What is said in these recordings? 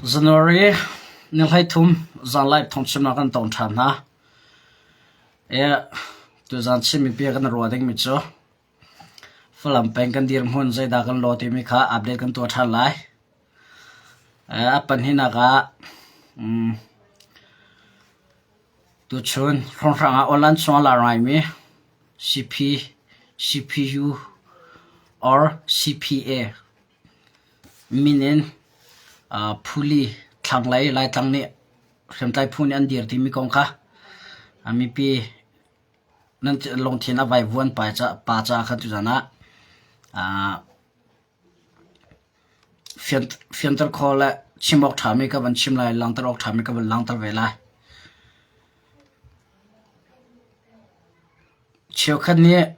January ni 13 zanlai thawngchimnak kan tong ṭhan hna. Tuzan Chin mipi kan ruah dingmi cu Falam peng kan dirhmun zeidah kan law timi kha update kan tuah ṭhan lai. A pahnihnak ah tuchun hrawnghrang ah online chung a lar ngaimi CP, CPU or CPA min in Phuli thlanglei Laitlang nih hriamtlai phu nih an dir timi kong kha mipi nan lungthin a vaivuan pa caah khan tuzan ah fianter khawh le chim awk ṭhami ka van chim lai, langhter awk ṭhami ka van langhter ve lai. Cheukhat nih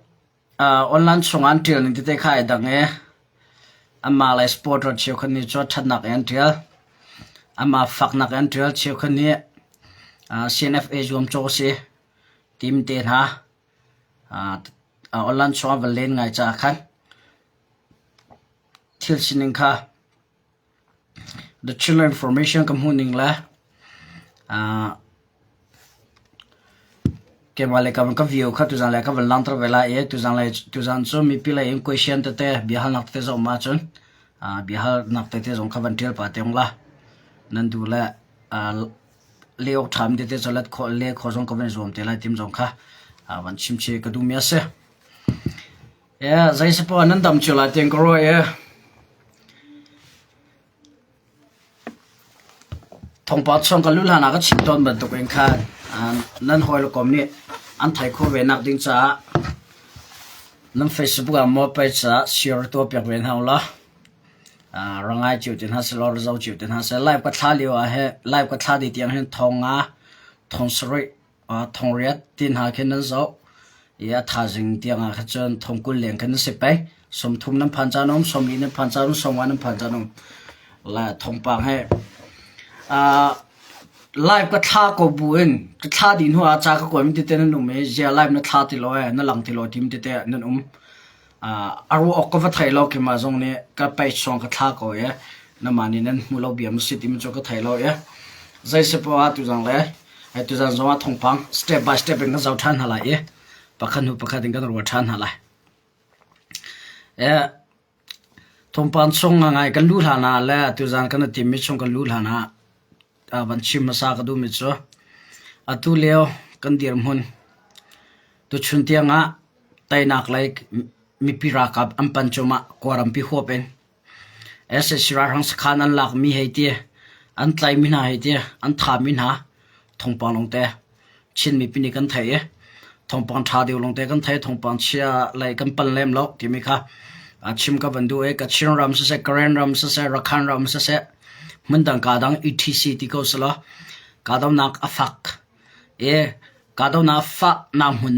Online chungah an ṭial ning tete kha ai dang i anmah lei supporter cheukhat nih cun ṭhatnak in an ṭial. Anmah faknak in an ṭial. Cheukhat nih CNFA zuamcawh a si tim te hna. Online chungah van len ngai caah khan thil sining kha The Chinland Information ka hmuh ning le keimah le ka view kha tuzan le ka van langhter ve lai i tuzan le tuzan cu mipi lei in question tete biahalnak tete zong um ahcun biahalnak tete zong kha van ṭial pah te ung la. Nan duh le leh awk ṭhami tete cu let khawh leh khawh zong ka van i zuam te lai tim zong kha van chim chih ka duhmi a si. Zei nan dam cio lai tiang ka ruah i thawngpang chung ka luh hlan ah ka chim tawn bantuk in khan nan hawi le kom nih an theih khawh ve nak ding caah nan Facebook ah maw page ah share tuah piak ve hna ulaw rangai cio ti hna seh law razo cio ti hna seh live ka thla lio ah hin live ka thla dih tiang hin thong nga thong sarih Thongriat ti hna khi nan zoh i a thaizing tiangah khan cun 20 leng khin nan si pei. 30 nan phan caan um, 40 nan phan caan um, 50 nan phan caan um. Le thawngpang he live ka thla ko bu in ka thla dih hnu ah ca ka kuam tete nan um i zia live na thla ti lo e na lang ti lo tim tete nan um. A ruah awk ka va thei lo keimah zong nih ka page song ka thla ko i namah nih nan hmu lo bia maw si timi cu ka thei lo i zei si poah ah tuzang le tuzan zong ah thawngpang step by step in kan zoh ṭhan hna lai i pakhat hnu pakhat in kan ruat ṭhan hna lai. Thawngpang chung ngai kan luh hlan ah le tuzan kan i timmi chung kan luh hlan ah van chim hmasa ka duhmi cu atu lio kan dirhmun tuchun tiangah teinak lei mipi ralkap an pan cuahmah Kawlrampi huap in sac ralhrang sakhan an lakmi hei ti an tlaimi hna hei ti an thami hna thawngpang lawngte Chin mipi nih kan theih i thawngpang ṭha deuh lawngte kan theih thawngpang chia lei kan pan lem lo timi kha chim ka van duh i Kachin ram siseh Karen ram siseh Rakhine ram siseh hmundang kaa dang etc ti ko selaw kahdohnak a fak i kahdohnak a fahnak hmun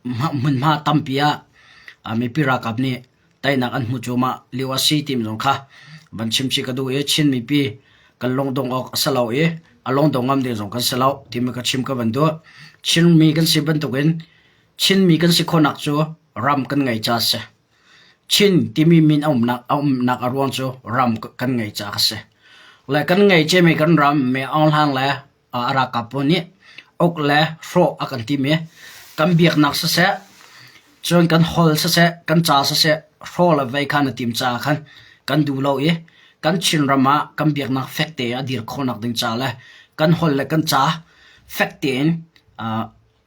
hmunhma tampi ah mipi ralkap nih teinak an hmu cuahmah lio a si timi zong kha van chim chih ka duh i Chin mipi kan lungdong awk a si lo i a lungdong ngam ding zong kan si lo timi ka chim ka van duh. Chinmi kan si bantukin Chinmi kan si khawhnak cu ram kan ngei ca a si. Chin timi min a umnak a umnak a ruang cu ram kan ngei ca a si. Le kan ngei ciami kan ram me Aung Hlang le a ralkap pawl nih uk le hrawh a kan tim i kan biaknak siseh, cun kan holh siseh, kan ca siseh hrawh le vei kha na tim caah khan kan duh lo i kan Chinram ah kan biaknak fek tein a dir khawhnak ding ca le kan holh le kan ca fek tein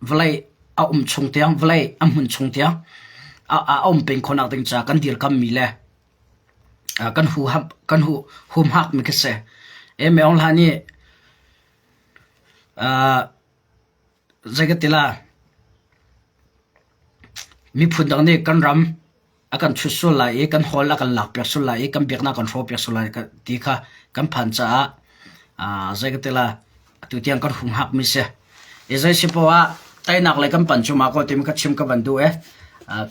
vawlei a um chung tiang, vawlei a hmun chung tiang a um peng khawhnak ding ca kan dirkammi le kan huham kan hu humhak mi khi si. E Maung Hla nih zei ka ti la miphun dang nih kan ram a kan chut sual lai i kan hawl a kan lakpiak sual lai i kan biaknak kan hrawhpiak sual lai ti kha kan phan caah zei ka ti la atu tiang kan humhak mi si. I zei si poah ah teinak lei kan pan cu ma ko timi ka chim ka van duh i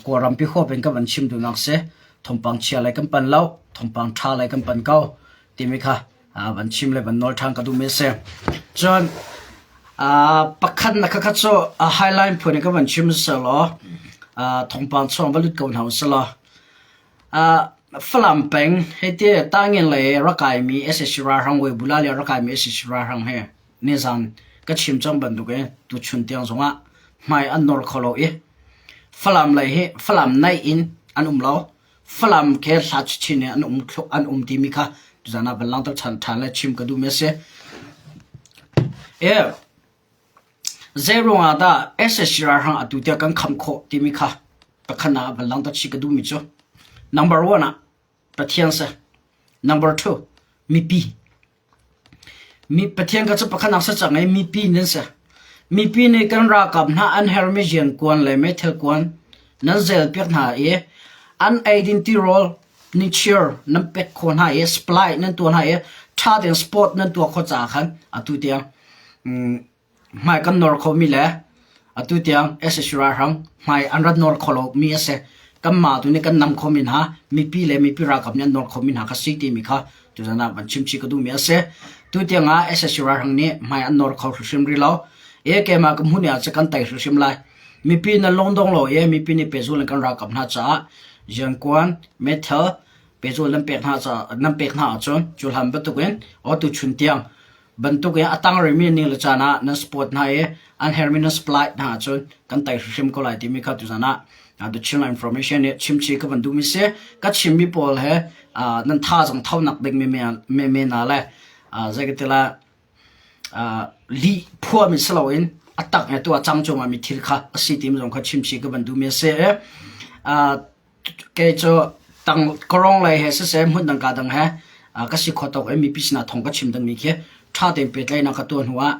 Kawlrampi huap in ka van chim duhnak si. Thawngpang chia lei kan pan lo, thawngpang ṭha lei kan pan ko timi kha van chim le van nawl ṭhan ka duhmi a si. Cun pakhat na khakhat cu highline phun in ka van chim selaw thawngpang chuang va lut ko hna u selaw. Falam peng hiti Tangin lei rak kaimi sac ralhrang Weibula lei rak kaimi sac ralhrang he nizan ka chim cang bantuk in tuchun tiang zongah hmai an nor kho lo i Falam lei hi Falam naih in an um lo. Falam ke hla chin in an um an um timi kha tuzan ah van langhter ṭhan ṭhan le chim ka duhmi a si. E Zeiruangah dah sac ralhrang atu tiang kan kham khawh timi kha pakhat ah van langhter chih ka duhmi cu number one ah Pathian si. Number two, mipi. Mi Pathian ka cu pakhat nak si cang i mipi nan si. Mipi nih kan ralkap hna an hermi riankuan le meithal kuan nan zel piak hna i an eidin tirawl nichiar nan pek khawh hna i supply nan tuah hna i ṭha tein sport nan tuah khawh caah khan atu tiang hmai kan nawr khomi le atu tiang sac ralhrang hmai an rat nawr kho lomi a si. Kanmah tu nih kan nam khomi hna mipi le mipi ralkap nih an nawr khomi hna kha si timi kha tuzan ah van chimchih ka duhmi a si. Tu tiang ah sac ralhrang nih hmai an nawr kho hrimhrim rih lo. E keimah ka hmun ah cun kan tei hrimhrim lai. Mipi nan lungdong lo i mipi nih pehzul in kan ralkap hna caah riankuan, meithal pehzul nan pek hna caah nan pek hna ahcun cu hlan bantukin aw tuchun tiang bantuk in a tang rihmi ni le caan ah nan support hna i an herhmi nan supply hna ahcun kan tei hrimhrim ko lai timi kha tuzan ah the Chinland information nih chimchi ka van duhmi si. Ka chimmi pawl he nan thazaang thonak ding mi me na le zei ka ti la lih phuahmi si loin a tak nge tu a cang cungah mi thil kha a si timi zong kha chimchi ka van duhmi a si. Kei cu tang kawrong lei he siseh hmun dang ka dang he ka si kho tawk i mipi sinah thawng ka chim dingmi khi ṭha tein pehtlaihnak ka tuah hnu ah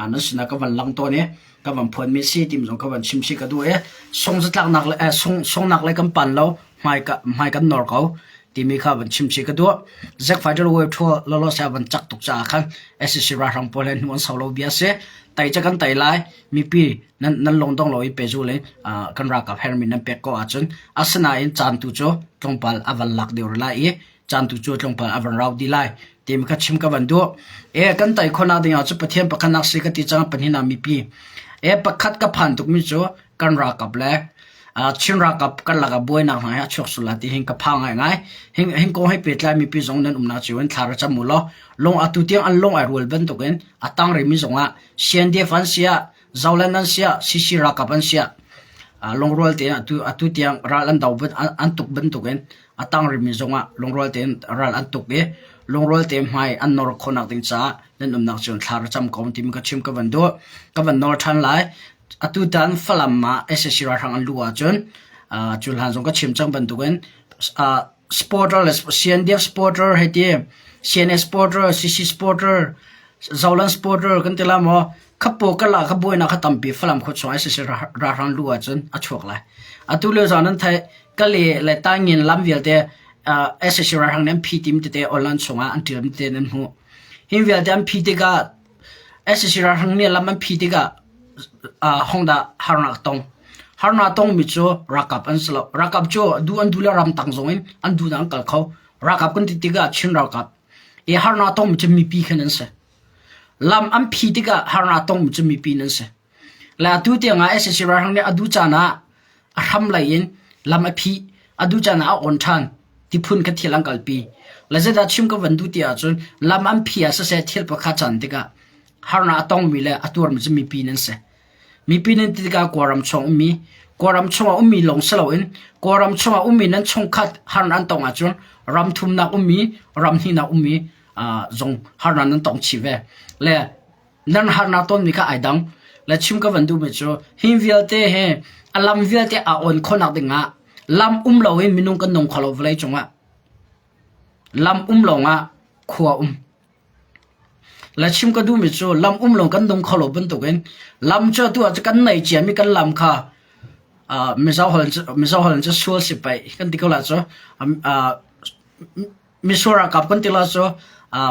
nan sinah ka van lang tawn i ka van phuanmi si timi zong ka van chim chih ka duh i sung zatlaknak le sung sungnak lei kan pan lo hmai ka hmai kan nor ko timi kha van chim chih ka duh. Zack Fighter Wave Tour lawlaw se van cak tuk caah khan sac ralhrang pawl he hnu an sau lo bia si. Tai ca kan tai lai mipi nan nan lungdong lo i pehzul in kan ralkap hermi nan pek ko ahcun asinain caan tu cu tlawmpal a van lak deuh lai i caan tu cu tlawmpal a van rau dih lai timi kha chim ka van duh. E kan tai khawhnak ding ah cu Pathian pakhatnak si ka ti cang pahnihnak mipi. E pakhat ka phan tukmi cu kan ralkap le Chin ralkap kan lakah buainak hna hi a chuak sul lai ti hin ka phang ngaingai. Hin hin kong he pehtlai mipi zong nan umnak cio in thla ra cam u law lung atu tiang an lung ai rual bantukin a tang rimi zongah CNDF an siah Zoland an siah, CC ralkap an siah, lungrual tein atu atu tiang ral an do an tuk bantukin a tang rimi zongah lungrual tein ral an tuk i lungrual tein hmai an nor khawhnak ding caah nan umnak cio thla ra cam ko timi ka chim ka van duh. Ka van nawl ṭhan lai. Atu tan Falam ah sac ralhrang an luh ahcun cu hlan zong ka chim cang bantukin supporter le CNDF supporter hei ti CNA supporter, CC supporter, Zoland supporter kan ti la maw Khapaw ka la kha buainak kha tampi Falam khua chung sac ralhrang lu ahcun a chuak lai. Atu lio zong nan theih Kale le Taingin lam vialte sac ralhrang nih an phi tim tete online chungah an ṭial tete nan hmuh. Hi vialte an phi tikah sac ralhrang nih lam an phi tikah hongdah harnak tong. Harnak tongmi cu ralkap an si lo. Ralkap cu duh an duh le ramtang zong in an duh an kal kho. Ralkap kan ti tikah Chin ralkap. I harnak tongmi cu mipi khan an si. Lam an phi tikah harnak tongmi cu mipi nan si. Le atu tiangah sac ralhrang nih a duh caan ah a hram lei in lam a phih, a duh caan ah a on ṭhan ti phun kha thil an kalpi. Le zeidah chim ka van duh ti ahcun lam an phi ah siseh thil pakhat can tikah harnak a tongmi le a tuarmi cu mipi nan si. Mipi nan ti tikah Kawlram chung ummi, Kawlram chungah ummi lawng si loin Kawlram chungah ummi nan chungkhat harnak an tong ahcun ram thumnak ummi, ram hnihnak ummi zong harnak nan tong chih ve. Le nan harnak tonmi kha ai dang. Le chim ka van duhmi cu hi vialte hi a lam vialte aa on khawhnak dingah lam um loin minung kan nung kho lo vawlei cungah. Lam um lawngah khua um. Le chim ka duhmi cu lam um lo kan nung kho lo bantukin lam cu atu ah cu kan nei ciami kan lam kha Mizo holh Mizo holh cu sual si pei kan ti ko la cu misual ralkap kan ti la cu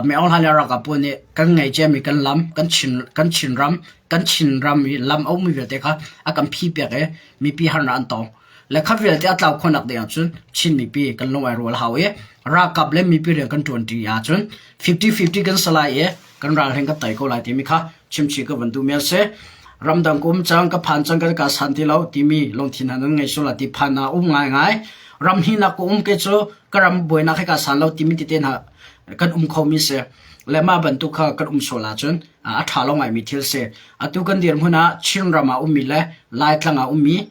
Myo Hlan ralkap pawl nih kan ngei ciami kan lam kan Chin kan Chinram kan Chinram i lam a ummi vialte kha a kan phi piak i mipi harnak an tong. Le kha vialte a tlau khawhnak ding ahcun Chin mipi kan lung ai rual hau i ralkap le mipi rian kan ṭuanṭi ahcun 50-50 kan si lai i kan ralhring kan tei ko lai timi kha chimchih ka van duhmi a si. Ramdang ka um cang, ka phan cang, ka ka san ti lo timi lungthin hna nan ngei sual lai ti phan ah um ngaingai. Ram hnihnak ka um ke cu ka ram buainak he kaa san lo timi tete hna kan um khomi si. Le mah bantuk kha kan um sual ahcun a ṭha lo ngaimi thil si. Atu kan dirhmun ah Chinram ah ummi le Laitlang ah ummi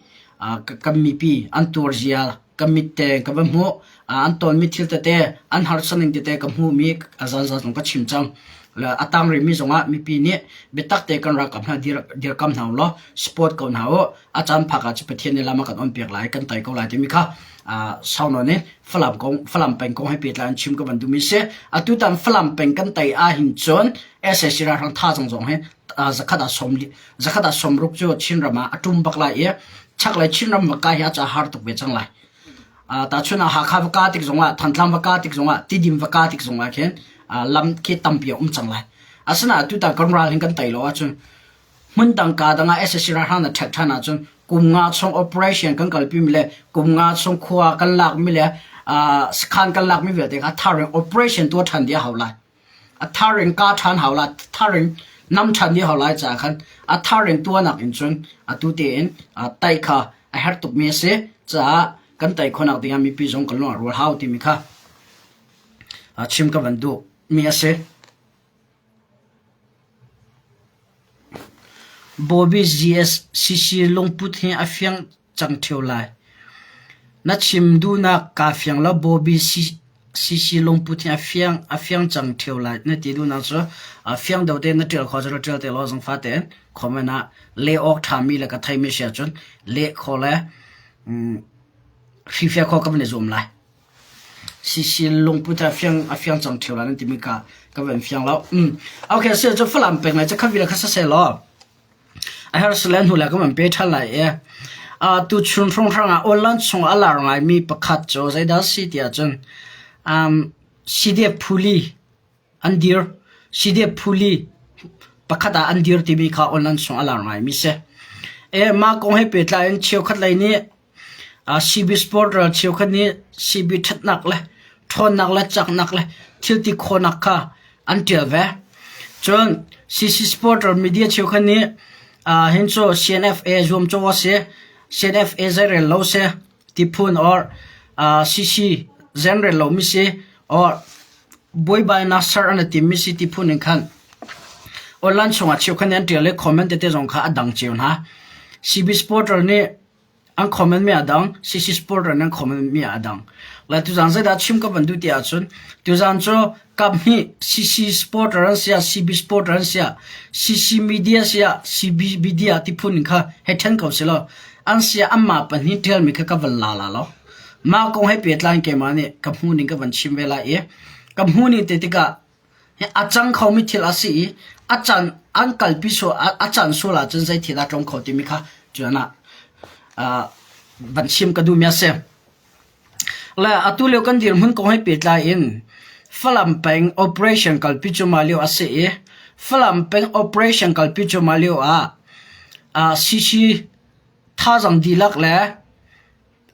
kan mipi an tuarzia ka mit te ka va hmuh. An tawnmi thil tete, an harsa ning tete ka hmuhmi a zanzan zong ka chim cang. Le a tang rihmi zongah mipi nih biatak te kan ralkap hna dirkam hna u law support ko hna u. A caan phak ah cu Pathian nih lam a kan on piak lai, kan tai ko lai timi kha sau nawn in Falam kong, Falam peng kong he pehtlai in chim ka van duhmi si. Atu tan Falam peng kan tai ahhin cun SAC ralhrang thazaang zong hi zakhat ah sawm zakhat ah sawmruk cu Chinram ah a ṭum bak lai i chaklei Chinram va kai hi a ca har tuk ve cang lai. Tahchun ah Hakha va ka tik zongah, Thantlang va ka tik zongah, Tidim va ka tik zongah khin lam khi tampi a um cang lai. Asinain tutan kan ral hin kan tei lo ahcun hmun dang ka dang ah SAC ralhrang na ṭhek ṭhan ahcun kum nga chung operation kan kalpi mi le kum nga chung khua kan lak mi le sakhan kan lak mi vialte kha thar in operation tuah ṭhan dih a hau lai. A thar in ka ṭhan hau lai, thar in nam ṭhan dih hau lai caah khan a thar in tuahnak in cun atu tein tai kha a herh tukmi a si caah kan tai khawhnak dingah mipi zong kan lung a rual hau timi kha chim ka van duh mi a si. Bobby GSCC lungput hi a fiang cang ṭheo lai. Na chim duhnak kaa fiang lo. Bobby CC lungput hi a fiang a fiang cang ṭheo lai. Na ti duhnak cu fiang deuh tein na ṭial khawh cu ṭial te law zangfah tein comment ah leh awk ṭhami le ka theimi si ahcun leh khawh le hrifiah khawh ka van i zuam lai. CC lungput a fiang a fiang cang ṭheo lai nan timi ka ka van fiang lo. Okay, si cu Falam peng lai cu kha vila kha saseh law. A herh le hnu le kan van pe ṭhan lai i tuchun hrawnghrang ah online chung a lar ngaimi pakhat cu zeidah a si ti ahcun um, CDF phuli an dir. CDF phuli pakhat ah an dir timi kha online chung a lar ngaimi si. E, mah kong he pehtlai in cheukhat lei nih CB Sport ral cheukhat nih CB ṭhatnak le ṭhawnnak le caknak le thilti khawhnak kha an ṭial ve. Cun CC Sport ral media cheukhat nih hin cu CNFA zuamcawh a si, CNFA zeirel lo si ti phun or CC zenrel lomi si or buaibainak ser an i timmi si ti phun in khan online chungah cheukhat nih an ṭial i comment tete zong kha a dang cio hna. CB Sport ral nih An comment mi a dang, CC supporter nan comment mi a dang. Lai tuzaan zeidah chim ka van duh ti ahcun tuzaan cu kaphnih CC supporter an sia, CB supporter an sia, CC media sia, CB media ti phun in kha hei ṭhen ko selaw an sia anmah pahnih ṭialmi kha ka van la la lo. Mah kong he pehtlai in keimah nih ka hmuh ning ka van chim ve lai i ka hmuh ning te tikah A cang khomi thil a si i a can an kalpi sual a can sual ahcun zei thil dah tlong kho timi kha tuan ah van chim ka duhmi a si. Le atu lio kan dirhmun kong he pehtlai in Falam peng operation kalpi cuahmah lio a si i Falam peng operation kalpi cuahmah lio ah CC thazaang dihlak le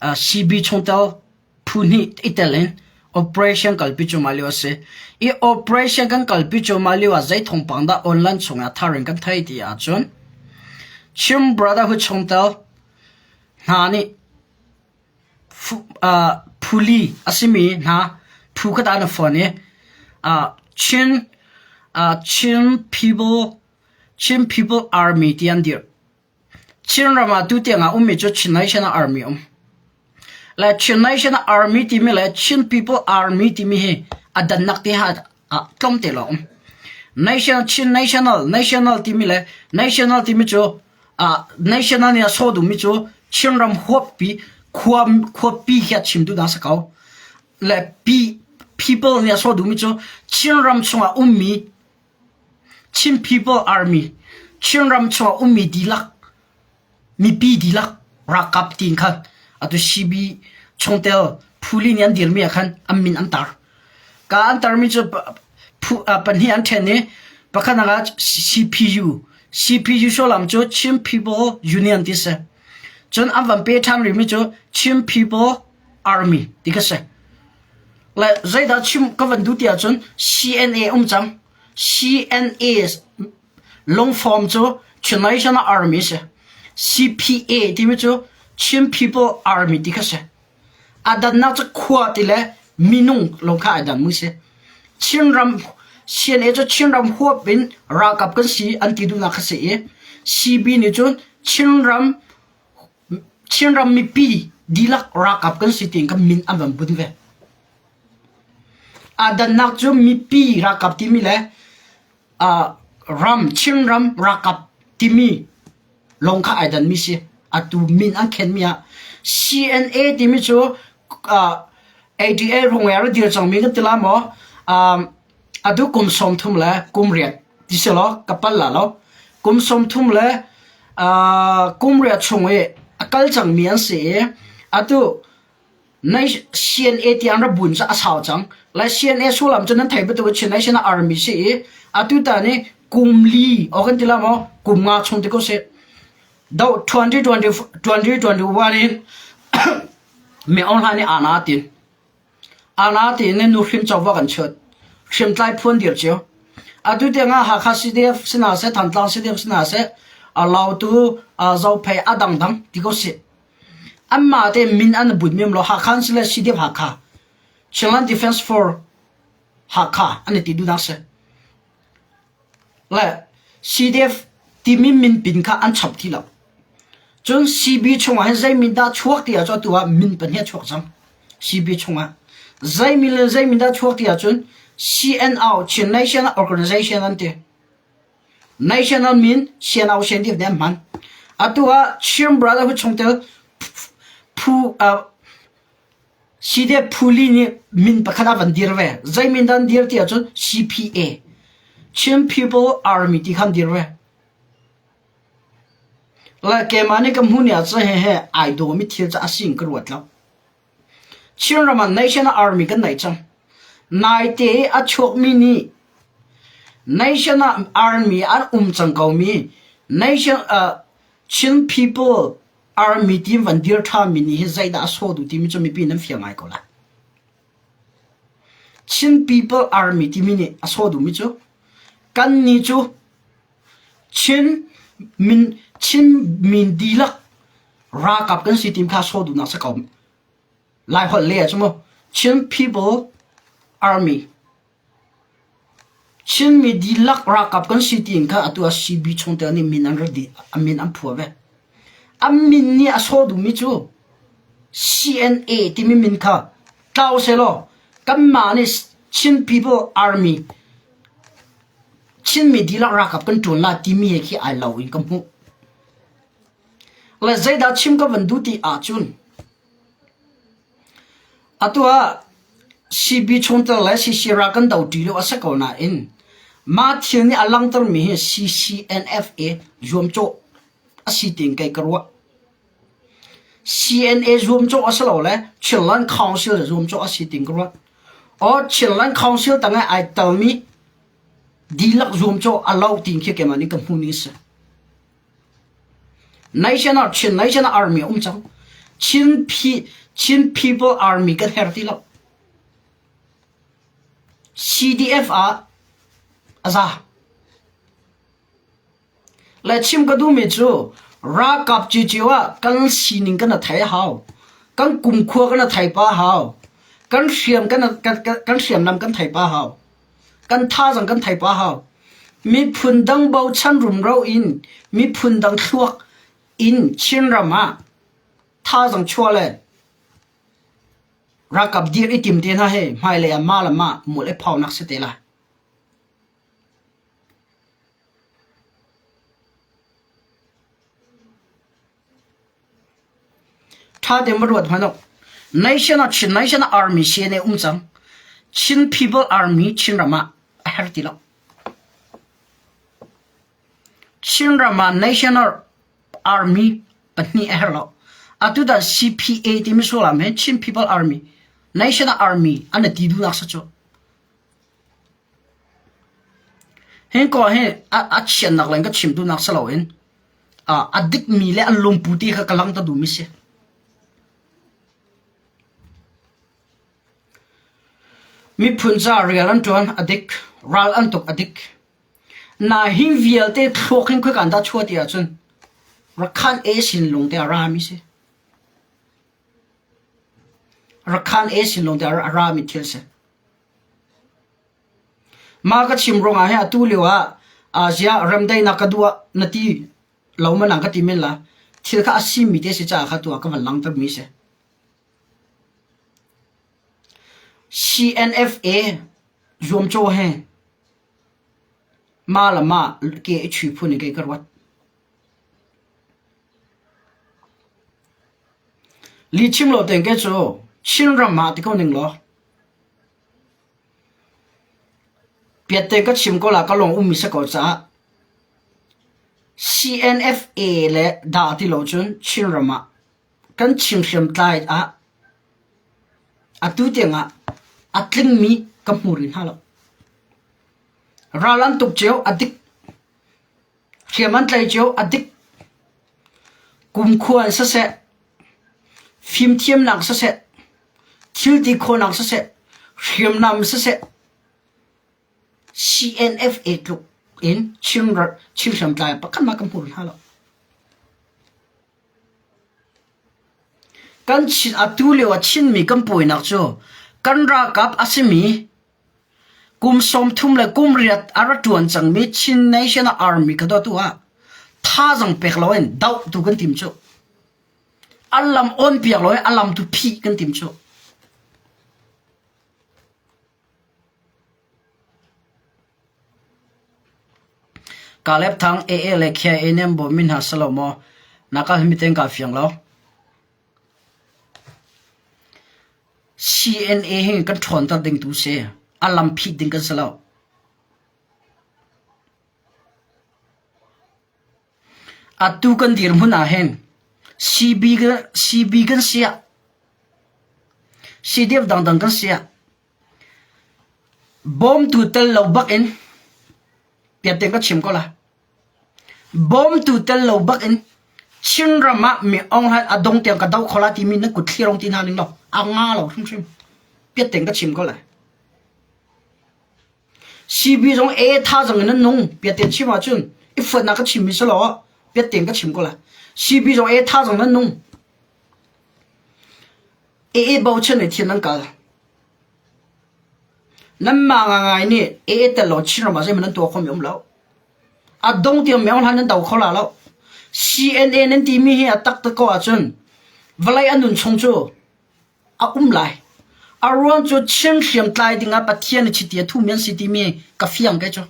CB chungtel phu hnih i tel in operation kalpi cuahmah lio a si. I operation kan kalpi cuahmah lio ah zei thawngpang dah online chungah thar in kan thei ti ahcun Chin Brotherhood chungtel hna nih phuli a simi hna phu khat ah an i fon i Chin Chin People Chin People Army ti an dirh. Chinram ah tutiang ah ummi cu Chin National Army um. Le Chin National Army timi le Chin People Army timi hi a dannak te ha ah tlawmte lawng um. National Chin National National timi le National timi cu ah National nih a sawh duhmi cu Chinram huappi khua khuapi khi a chim duhnak si ko. Le P people nih a sawh duhmi cu Chinram chungah ummi Chin People Army, Chinram chungah ummi dihlak, mipi dihlak ralkap tiin khan atu CB chungtel phuli nih an dirmi ah khan an min an tar. Ka an tarmi cu phu, pahnih an ṭhen i pakhat ah CPU. CPU sullam cu Chin People Union ti si. Cun an van pe ṭhan rihmi cu Chin People Army ti ka si. Le zeidah chim ka van duh ti ahcun CNA um cang. CNA lungform cu Chin National Army si. CPA timi cu Chin People Army ti kha si. A dannak cu khua ti le minung lawng kha ai dang mi si. Chinram CNA cu Chinram huap in ralkap kan si an ti duhnak kha si i CB nih cun Chinram Chinram mipi dihlak ralkap kan si tiin kan min an van bunh ve. Aa dannak cu mipi ralkap timi le uh, ram Chinram ralkap timi lawng kha ai danmi si. Atu min an khenmi ah CNA timi cu uh, ADA rungel a dir cangmi kan ti la maw? Um, atu kum 30 le kum riat ti si law ka pal la lo. Kum 30 le uh, kum riat chung i a kal cangmi an si i atu CNA ti an rak buin cu a sau cang. Lai CNA sullam cu nan theih bantuk in Chin National Army si i atu tan i kum li aw kan ti la maw kum nga chung ti ko sih. Do 2020 2021 in Min Aung Hlaing nih aana tin. Aana tin in nuhrin covo kan chut. Hriamtlai phu an dir cio. Atu tiang ah Hakha CDF si hna seh, Thantlang CDF si hna seh, Lautu, Zophei a dangdang ti ko sih. Anmah te min an but mem lo Hakha an si le CDF Hakha. Chinland Defense Force Hakha an i ti duhnak si. Le CDF timi min pin kha an chap ti lo. Cun CB chungah hin zei min dah chuak ti ahcun atu ah min pahnih a chuak cang. CB chungah zei min le zei min dah chuak ti ahcun CNO Chin National Organization an ti. National min CNO CNDF nih an hman. Atu ah Chin Brotherhood chungtel phu uh, CDF Phuli nih min pakhat ah van dir ve. Zei min dah an dir ti ahcun CPA, Chin People Army ti kha an dir ve. Le keimah nih ka hmuh ni ahcun hehe ai dawmi thil cu a si in ka ruat lo. Chinram ah National Army kan nei cang. Naite i a chuakmi nih National Army an um cang komi Nation uh, Chin People Army team van dir ṭhami nih hin zeidah a sawh duh timi cu mipi nan fiang ngai ko lai. Chin People Army timi nih a sawh duhmi cu kannih cu Chin min Chin min dihlak ralkap kan si tim kha sawh duhnak si ko. Lai holh le ah cu mu Chin People Army Chinmi dihlak ralkap kan si tiin kha atu ah CB chungtel nih min an rak dih, a min an phuah ve. An min nih a sawh duhmi cu CNA timi min kha tlau sehlaw kanmah nih Chin People Army Chinmi dihlak ralkap kan ṭuan lai timi he khi ai lo in ka hmuh. Le zeidah chim ka van duh ti ahcun Atu ah CB chungtel le CC ral kan do ṭi lio a si ko nain mah thil nih a langhtermi hi CCNFA zuamcawh a si tiin kei ka ruah. CNA zuamcawh a si lo le Chinland Council zuamcawh a si tiin ka ruah. Or Chinland Council tangah ai telmi dihlak zuamcawh a lo tiin khi keimah nih ka hmuh ning a si. National Chin National Army a um cang. Chin P Chin People Army kan her ti lo. CDF ah a za. Le chim ka duhmi cu ralkap cicio ah kan sining kan a thei a hau. Kan kumkhua kan a thei pa hau. Kan hriam kan kan kan hriamnam kan thei pa hau. Kan thazaang kan thei pa hau. Miphun dang bochan rumro in miphun dang thluak in Chinram ah thazaang chuah le ralkap dir i tim te hna hi hmailei ah mah le mah mual i phaunak si te lai. Ṭha tein va ruat hmanh u. Nation ah Chin Nation ah Army CNA um cang. Chin People Army Chinram ah a herh ti lo. Chinram ah National Army pahnih a herh lo. Atu dah CPA timi sullam hi Chin People Army, National Army an ti duhnak si cu. Hin ko hi a chiatnak leng ka chim duhnak si loin a dikmi le an lungpu ti kha ka langhter duhmi si. Miphun ca rian an ṭuan a dik, ral an tuk a dik. Na hi vialte thluak hin khoika an dah chuah ti ahcun Rakhan e sin lung te a rami si. Rakhan e sin lawng te a rami thil si. Mah ka chim ruangah hin atu lio ah Asia remdaihnak ka duh ah na ti lo ma nang ka ti men la. Thil kha a simi te si caah kha tu ah ka van langhter mi si. CNFA zuamcaw he mah le mah ke i chui phun in kei ka ruat. Lihchim lo tein kei cu Chinram ah ti ko ning law piatte ka chim ko la ka lawng ummi si ko caah CNFA le dah ti lo cun Chinram ah kan Chin hriamtlai ah atu tiangah a tlingmi ka hmu rih hna lo. Ral an tuk cio a dik. Hriam an tlaih cio a dik. Kumkhua in siseh, fimthiamnak siseh, thilti khawhnak siseh, hriamnam siseh, CNFA tluk in Chin hriamtlai pakhat hmanh kan hmu rih hna lo. Kan Chin atu lio ah Chinmi kan puainak cu kan ralkap a simi Kum 30 le kum riat a ra ṭuan cangmi Chin National Army kha dawtu ah thazaang pek loin doh tu kan tim cu. A lam on piak loin a lam tu phih kan tim cu. Kalep Thang AA le KIA nih an bawmmi hna si lo maw? Na ka hmi tein kaa fiang lo. CNA hi kan ṭhawnter ding tu si. A lam phit ding kan si lo. Atu kan dirhmun ah hin CB, CB kan siah, CDF dangdang kan siah, bawmtu tel lo bak in piaten ka chim ko la. Bawmtu tel lo bak in Chinram ah mi Aung Hlaing a dong tiang ka doh kho lai timi nan kut thlir rong ti hna ning law a nga lo hrimhrim. Piatteng ka chim ko lai. CB zong e tha zong in nan nung piatten chim ahcun i fuatnak ka chim mi si law piatteng ka chim ko lai. CB zong e tha zong nan nung. E e bochan i thian nan kal. Nanmah ngangai nih ee tel law Chinram ah zeihmanh nan tuah khomi um lo. A dong tiang meo hlan nan do kho la lo. CNA nan timi hi a taktak ko ahcun vawlei a nun chung cu a um lai. A ruang cu Chin hriamtlai dingah Pathian nih chiti a thumi an si timi ka fiang kei cu.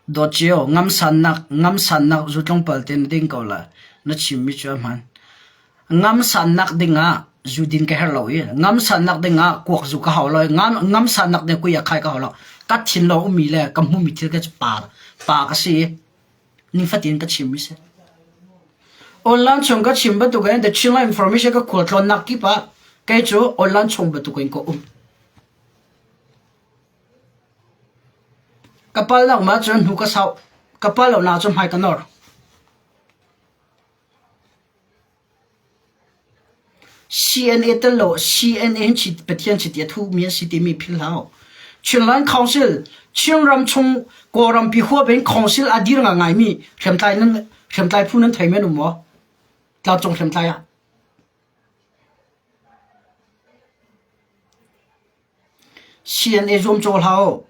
Dawt cio, ngamsannak, ngamsannak zu tlawmpal te na ding ko la. Na chimmi cu a hmaan. Ngamsannak dingah zu din ka herh lo i ngamsannak dingah kuak zu ka hau lo i ngamsannak ding kuia khai ka hau lo. Ka thin lo ummi le ka hmumi thil ka cu pa, pa ka si i nifatin ka chimmi si. Online chung ka chim bantuk in the Chinland Information ka khualtlawnnak kip ah kei cu online chung bantuk in ka um. Ka pal lo ma cun hnu ka sauh. Ka pal lo na cun hmai ka nor. CNA tel lo CNA hin chi Pathian chiti a thu mi an si timi phil hau. Chinland Council Chinram chung Kawlram pi huap in council a dir ngai mi hriamtlai nan hriamtlai phu nan thei men um maw? Tlangcung hriamtlai ah. CNA zuamcaw hlah u.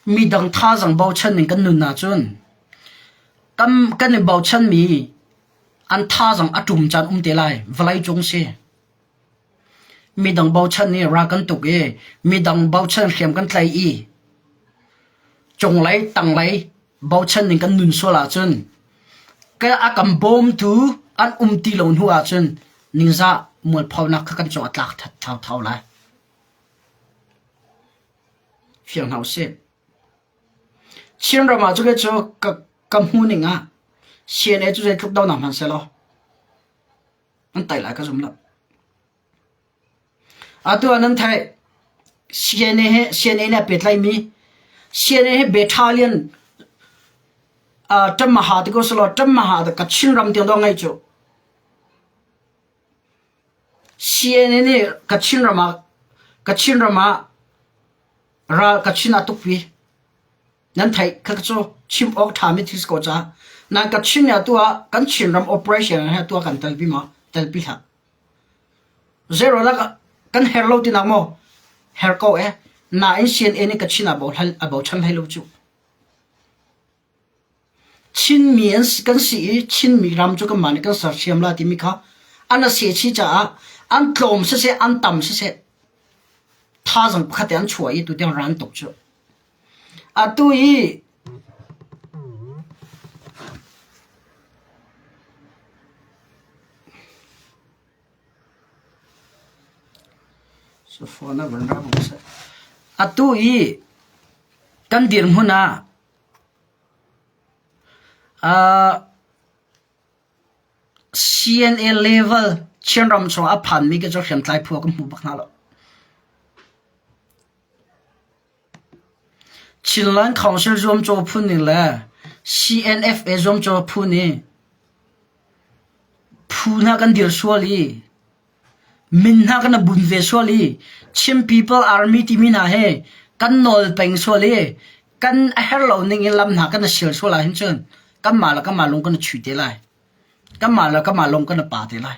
Midang thazaang bochan in kan nun ahcun kan, kan i bochanmi an thazaang a ṭum caan um te lai. Vawleicung si. Midang bochan i ral kan tuk i midang bochan hriam kan tlaih i cunglei tanglei bochan ning kan nun sual ahcun a kan bawmtu an um ti lo hnu ahcun ningzah mualphonak kha kan cung a tlak thau lai. Fiang hna usih. Chinram ah cu cu ka, ka hmu ning ah CNA cu zeitluk do nak hmanh selaw an tai lai ka zum lo. Atu ah nan theih CNA he CNA nih a pehtlaihmi CNA he battalion uh, ṭammaha ti ko selaw ṭammaha ka Chinram tiang dawh ngaih cu. CNA nih Kachin ram ah Kachin ram ah Ral Kachin ah tukpi. Nan theih kha cu chim awk ṭhami thil si ko caah nan Kachin nih atu ah kan Chinram operation he atu ah kan telpi maw? Telpi hlah. Zero lak kan her lo tinak maw? Her ko eh. Nain CNA nih Kachin ah a bochan hlei lo cu. Chinmi kan si i Chinmi ram cu kanmah nih kan sersiam la timi kha an a sehchih caah an tlawm siseh an tam siseh thazaang pakhat te an chuah i tutiang ran tuk cu. Atu i Atu i kan dirhmun ah CNA level Chinram chungah a phanmi khi cu hriamtlai phu ah kan hmu bak hna lo. Chinland Council zuamcaw phu ning le CNFA zuamcaw phu nih phu hna kan dir sual i min hna kan bun ve sual i Chin People Army timi hna he kan nawl peng sual i kan a herh lo ning in lam hna kan sial sual ahhin cun kanmah le kanmah lung kan i chui te lai. Kanmah le kanmah lung kan i pa te lai.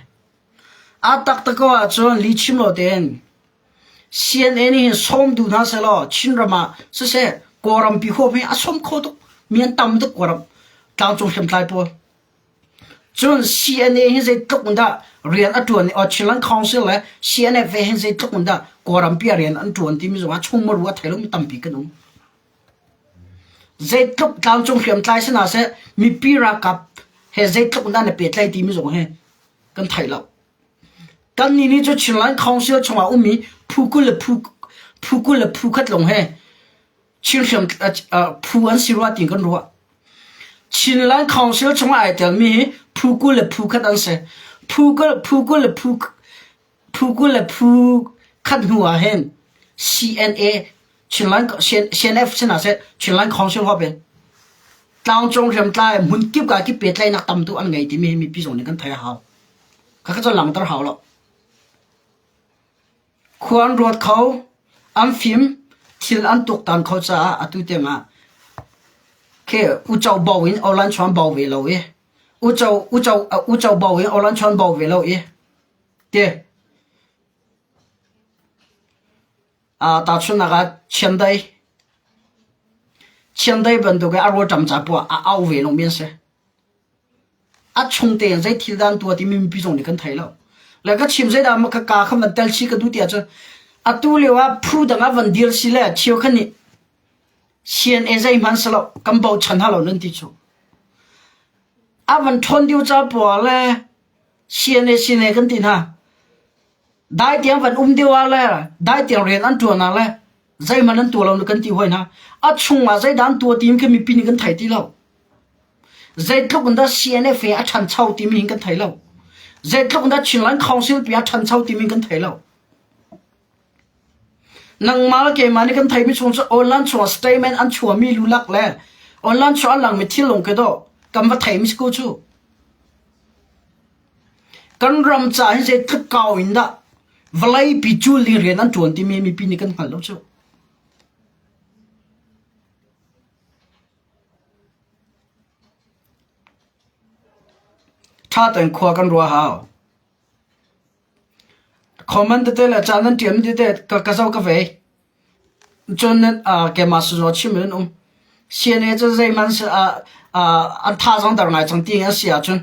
A taktak ko ahcun lihchim lo tein CNA nih hin sawm duh hna sehlaw Chinram ah siseh Kawlrampi huap hi a sawm kho tuk mi an tam tuk Kawlram tlangcung hriamtlai pawl. Cun CNA hi zeitluk in dah rian a ṭuan i Chinland Council le CNF he hin zeitluk in dah Kawlrampi ah rian an ṭuan timi zong ah chungmaru a thei lomi tampi kan um. Zeitluk tlangcung hriamtlai si hna seh mipi ralkap he zeitluk in dah na pehtlaih timi zong hi kan theih lo. Kannih nih cu Chinland Council chungah ummi phu 20 le phu phu 20 le phu khat lawng he Chin hriam phu an si rua tiin kan ruah. Chinland Council chungah ai telmi hi phu 20 le phu khat an si. Phu 20 phu 20 le phu phu 20 le phu khat hnu ah hin CNA Chinland CNF sinah seh Chinland Council huap in tlangcung hriamtlai hmunkip ka ki pehtlaihnak tam tu an ngei timi hi mipi zong nih kan theih a hau. Khakha cu langhter hau lo. Khua an ruat kho, an fim, thil an tuaktan kho caah atu tiangah khi uco bo in awlan chuan bo ve lo i uco uco uco bo in awlan chuan bo ve lo i ti tahchunhnak ah chiandai chiandai bantuk i a rawlṭam ca poah a au ve lomi an si. A chung tein zei thil dah an tuah timi mipi zong nih kan thei lo. Le ka chim zeidah ma ka ka kha van tel chih ka duh ti ahcun atu lio ah phu dang ah van dir si le cheu khan nih CNA zeihmanh si lo kan bochan ha lo nan ti cu. A van ṭhawn deuh ca poah le CNA CNA kan ti hna. Dai tiang van um deuh ah le dai tiang rian an ṭuan ah le zeihmanh an tuah lo kan ti hoi hna. A chung ah zeidah an tuah ti khi mipi nih kan thei ti lo. Zeitluk in dah CNF he a ṭhancho timi hin kan thei lo. Zeitluk in dah Chinland Council pi a ṭhancho timi kan thei lo. Nangmah le keimah nih kan theimi chung cu online chungah statement an chuahmi lulak le online chung an langmi thil lung ke dawh kan va theimi si ko cu. Kan ram ca hi zeitluk kau in dah vawleipi cul ding rian an ṭuan timi mipi nih kan hngal lo cu. Ṭha tein khua kan ruah hau. Comment tete le ca nan ṭiam tete ka ka zoh ka vei. Cun keimah sazawt chim in an um. CNA cu zeihmanh an thazaang dar ngai cang ti an si ahcun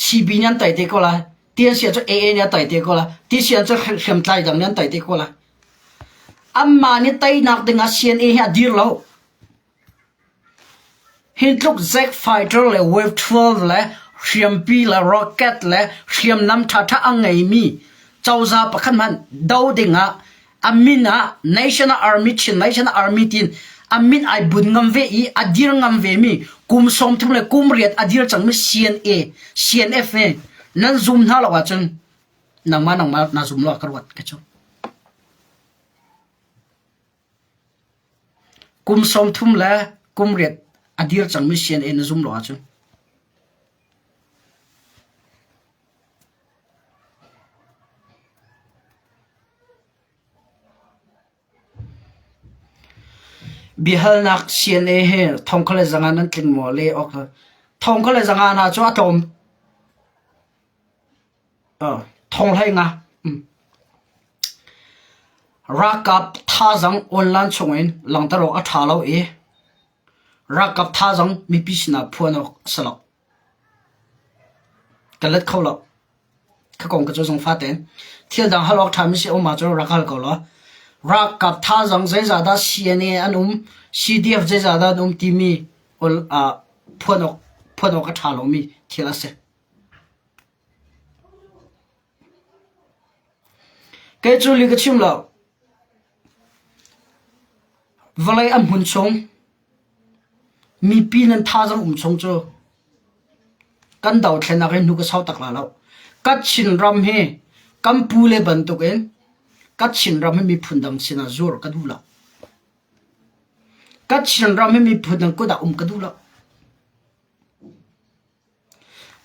CB nih an tai te ko lai. Ti an si ahcun AA nih a tai te ko lai. Ti si ahcun hriamtlai dang nih an tai te ko lai. Anmah nih teinak ding ah CNA hi a dir lo. Hi tluk Zack fighter le Wave 12 le hriampi le rocket le hriamnam ṭhaṭha a ngeimi cozah pakhat hmanh do dingah a min ah National Army Chin National Army tiin a min ai bun ngam ve i a dir ngam vemi kum 30 le kum riat a dir cangmi CNA CNF he nan zum hna lo ahcun nangmah nangmah na zum lo ah ka ruat ka cu. Kum 30 le kum riat a dir cangmi CNA na zum lo ahcun Biahalnak CNA he thongkha le zanga nan tling maw le awk thongkha le zanga hna cu a tlawm thong hlei nga. Ralkap thazaang online chungin langhter awk a ṭha lo i ralkap thazaang mipi sinah phuan awk a si lo. Ka let kho lo. Ka kong ka cu zung fatein thil dang hal awk ṭhami si um ahcun rak hal ko law. Ralkap thazaang zeizah dah CNA an um, CDF zeizah dah an um timi phuan awk phuan awk a ṭha lomi thil a si. Kei cu li ka chim lo. Vawlei a hmun chung, mipi nan thazaang um chung cu kan dothlennak hi hnu ka sau tak la lo. Kachin ram hi kan pule bantukin Kachin ram hi miphun dang sinah zuar ka duh lo. Kachin ram hi miphun dang kut ah um ka duh lo.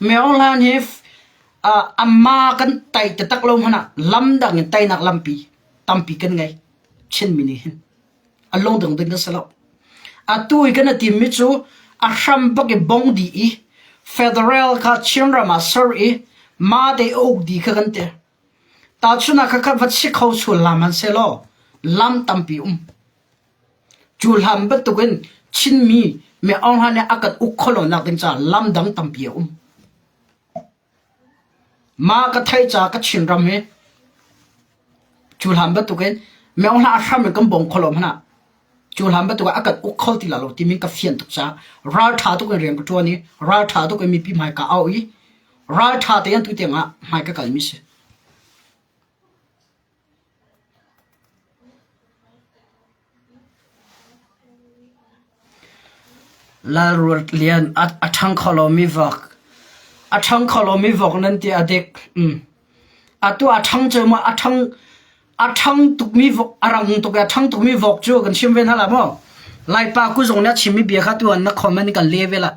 Myohlan hi amma kan tai taktak lo hmanh ah lamdang in teinak lampi tampi kan ngei. Chinmi nih hin a lungdong ding kan si lo. Atu i kan i timmi cu a hram bak i bong dih i federal kha Chinram ah ser i mah te uk dih kha kan ti. Tahchun ah khakha va si kho sual hlah hmanhsehlaw lam tampi um. Cu hlan bantukin Chinmi mi Aung Hlaing nih a kan uk khawh lonak ding caah lam dang tampi a um. Mah ka theih caah ka Chinram hi cu hlan bantukin mi Aung Hlaing a hram in kan bawm kho lo hmanh ah cu hlan bantuk ah a kan uk kho ti lai lo timi ka fian tuk caah ralṭha tuk in rian ka ṭuan i ralṭha tuk in mipi hmai ka au i ralṭha tein tu tiang ah hmai ka kalmi si. Lalruat Lian a ṭhang kho lomi vok a ṭhang kho lomi vok nan ti a dik. Atu a ṭhang cu maw a ṭhang a ṭhang tukmi vok a rang tuk i a ṭhang tukmi vok cu kan chim ve hna la maw? Laipa kuzung nih a chimmi bia kha tu an na comment kan le ve la.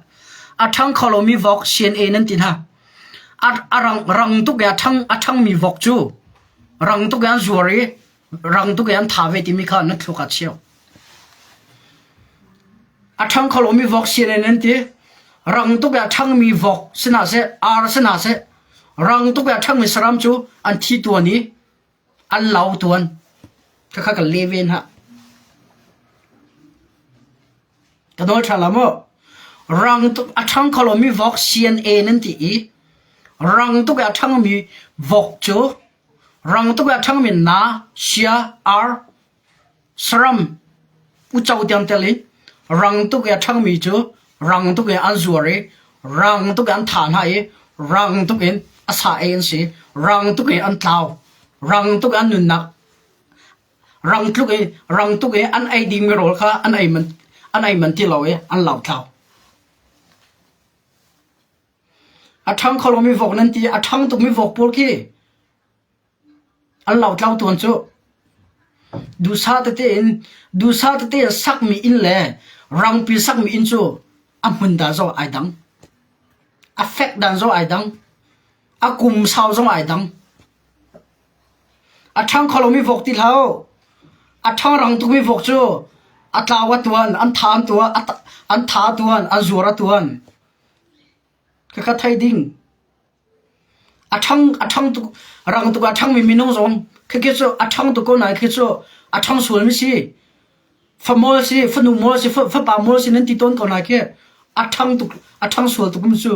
A ṭhang kho lomi vok CNA nan ti hna. A rang rang tuk i a ṭhang a ṭhangmi vok cu Rang tuk in an zuar i rang tuk in an tha ve timi kha na thluk a cheu. A ṭhang kho lomi vok sin in an ti. Rang tuk i a ṭhangmi vok sina seh, ar sina seh, rang tuk i a ṭhangmi saram cu an thi tuan i an lau tuan. Khakha kan le ve hna. Ka nawl ṭha la maw? Rang tuk a ṭhang kho lomi vok CNA nan ti i rang tuk i a ṭhangmi vok cu rang tuk i a ṭhangmi na, sia, ar, saram, uco tiang tel in rang tuk i a ṭhangmi cu rang tuk in an zuar i rang tuk in an thah hna i rang tuk in a sa ei an si, rang tuk in an tlau, rang tuk in an nunnak Rang tluk i rang tuk i an ei dingmi rawl kha an ei man an ei man ti lo i an lotlau. A ṭhang kho lomi vok nan ti a ṭhang tukmi vok pawl khi an lotlau tuan cu. Duhsah tete in duhsah tete in sakmi inn le rangpi sakmi inn cu a hmun dan zong ai dang. A fek dan zong ai dang. A kum sau zong ai dang. A ṭhang kho lomi vok ti hlah u. A ṭhang rang tukmi vok cu a tlau a tuan, an tha an tuah, an tha a tuan, an zuar a tuan. Khakha thei ding. A ṭhang a ṭhang tuk rang tuk a ṭhangmi minung zong khikhi cu a ṭhang tuk ko nain khi cu a ṭhang sualmi si. Famawl si, fanu mawl si, fapa mawl si nan ti tawn ko na khi a ṭhang tuk a ṭhang sual tuk mi cu.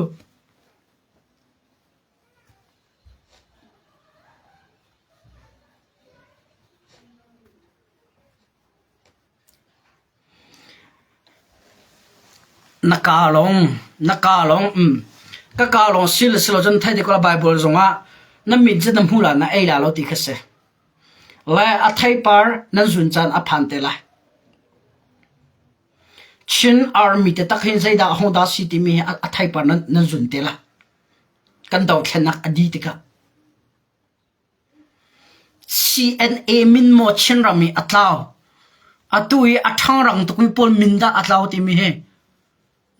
Na kaa lawng, na kaa lawng, um, ka kaa lawng si le si lo cun thei te ko la Baibal zongah na mit cu na hmu la na ei la lo ti kha si. Le a theipar nan zun caan a phan te lai. Chin Army te tak hin zeidah hong dah si timi hi a theipar nan, nan zun te la. Kan dothlennak a dih tikah CNA min maw Chinram i a tlau atu i a ṭhangrang tukmi pawl min dah a tlau timi hi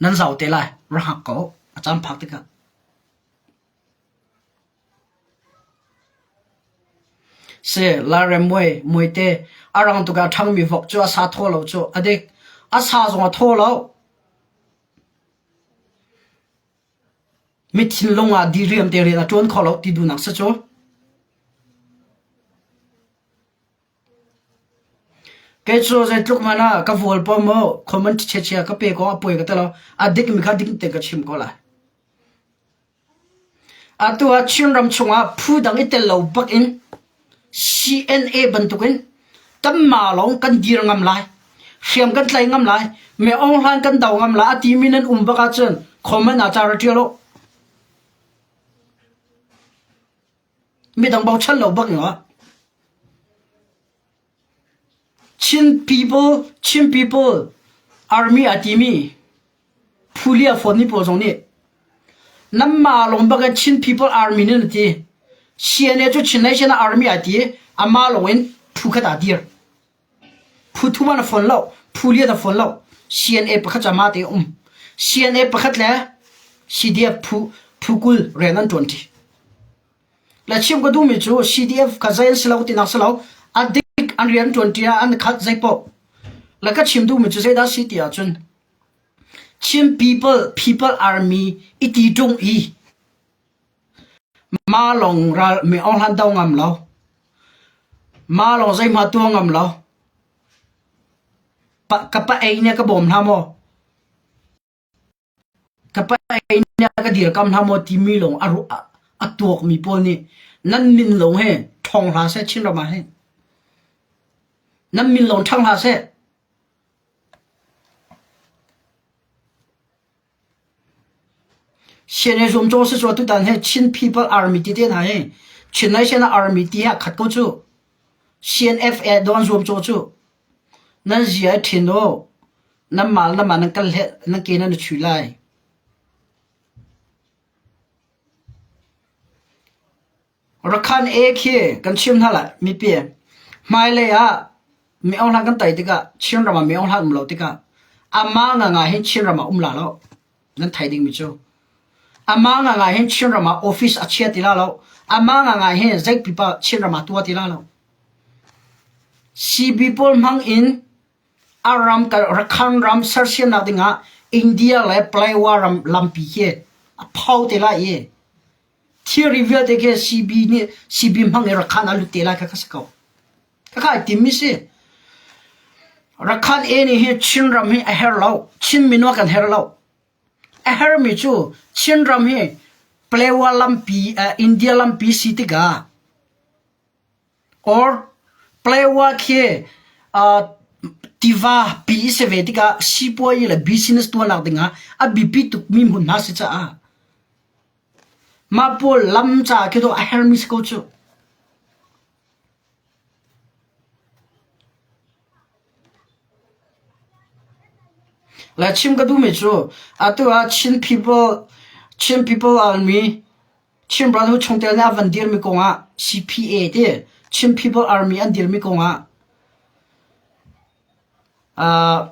nan zau te lai ra hngak ko a caan phak tikah. Si, Lalrem muai, muaite, a rang tuk ah a ṭhangmi vok cu a sa thaw lo cu a dik. A sa zong a thaw lo. Mi thinlung ah diriam te rian a ṭuan kho lo ti duhnak si cu. Kei cu zeitluk hmanh ah ka vual pom maw comment chiachia ka pe ko a poi ka ti lo. A dikmi kha dik tein ka chim ko lai. Atu ah Chinram chungah phu dang i tel lo bak in CNA bantukin kanmah lawng kan dir ngam lai. Hriam kan tlai ngam lai. Me Aung Hlaing kan do ngam lai a timi nan um bak ahcun comment ah ca ra ṭial u. Midang bochan lo bak in Chin people, Chin people army a timi phulia fawn ni pawl zong nih nanmah lawng bak in Chin people army nih an ti. CNA cu Chin Nation army a ti amah lawng in phu khat aa dir. Phu thum an a fawn lo, phu lian a fawn lo. CNA pakhat cu amah te um. CNA pakhat le CDF phu phu 20 rian an ṭuan ṭi. Le chim ka duhmi cu CDF kha zei an si lo tinak si lo. A dik an rian ṭuan ṭi ah an khat zeipaoh. Le ka chim duhmi cu zeidah si ti ahcun Chin people people army i ti ṭung i ma lawng ral mi Aung Hlan do ngam lo. Ma lawng zeihmah tuah ngam lo. Pa, ka pa ei nih ka bawm hna maw? Ka pa nih a ka dirkamh hna maw timi lawng a tuakmi pawl nih nan min lawng he ṭhawng hlah seh Chinram ah hin. Nan min lawng ṭhang hlah seh. CNA zuamcaw si cu tutan hi Chin People Army ti te hna hi Chin Nation Army ti he a khat ko cu. CNFA don zuamcaw cu. Nan zia i ṭhin u. Nanmah le nanmah nan kal nan ke nan i chuih lai. Rakhan e khi kan chim hna lai mipi. Hmailei ah mi Aung Hlan kan tai tikah Chinram ah mi Aung Hlan um lo tikah amah nga hin Chinram ah um la lo. Nan thei dingmi cu. Amah nga hin Chinram ah office a chia ti la lo. Amah nga hin zei pipa Chinram ah tua ti la lo. CB pawl hmang in A ram Rakhine ram sersiamnak dingah India le Palawa ram lampi khi a phau te lai i thilri vialte khi CB nih CB hmang in Rakhine a lut te lai kha ka si ko. Khakha ai timmi si. Rakhine A nih hin Chinram hi a her lo. Chin mino kan her lo. A hermi cu Chinram hi Palawa lampi, uh, India lampi si tikah Or Palawa khi tiva pi i si ve tikah sipuazi le business tuahnak dingah a biapi tukmi hmunhma si caah mah pawl lam caah khi dawh a hermi si ko cu. Le chim ka duhmi cu atu ah Chin people Chin people army Chin Brotherhood chungtel nih a van dirmi kongah CPA ti Chin People Army an dirmi kongah uh,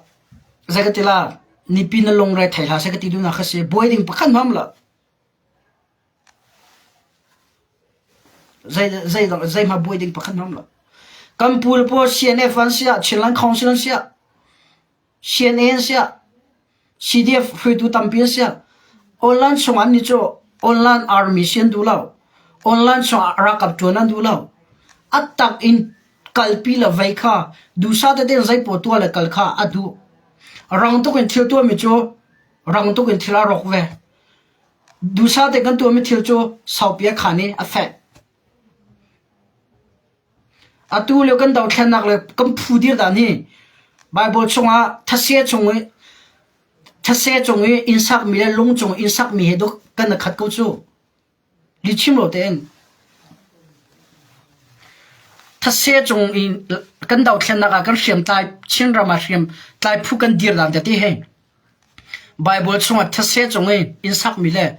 zei ka ti la nipi na lungre thei hlah seh ka ti duhnak kha si buai ding pakhat hmam lo zei zei zei hma buai ding pakhat hmam lo kan pu le pawl CNF an siah Chinland Council an siah CNA an siah, CDF hruaitu tampi an siah, online chung an nih cu online army si an duh lo. Online chung ah ralkap ṭuan an duh lo. A tak in kalpi le vei kha duhsah tete in zeipaw tuah le kal kha a duh. Rang tuk in thil tuahmi cu rang tuk in thil a rawk ve. Duhsah te kan tuahmi thil cu saupi a khan i a fek. Atu lio kan dothlennak le kan phu dir dan hi Baibal chungah thase chung i thase cung i inn sakmi le lung cung inn sakmi he duk kan i khat ko cu. Lihchim lo tein. Thase cung i kan dothlennak ah kan hriamtlai Chinram ah hriamtlai phu kan dir dan te ti hi Baibal chungah thase cung i inn sakmi le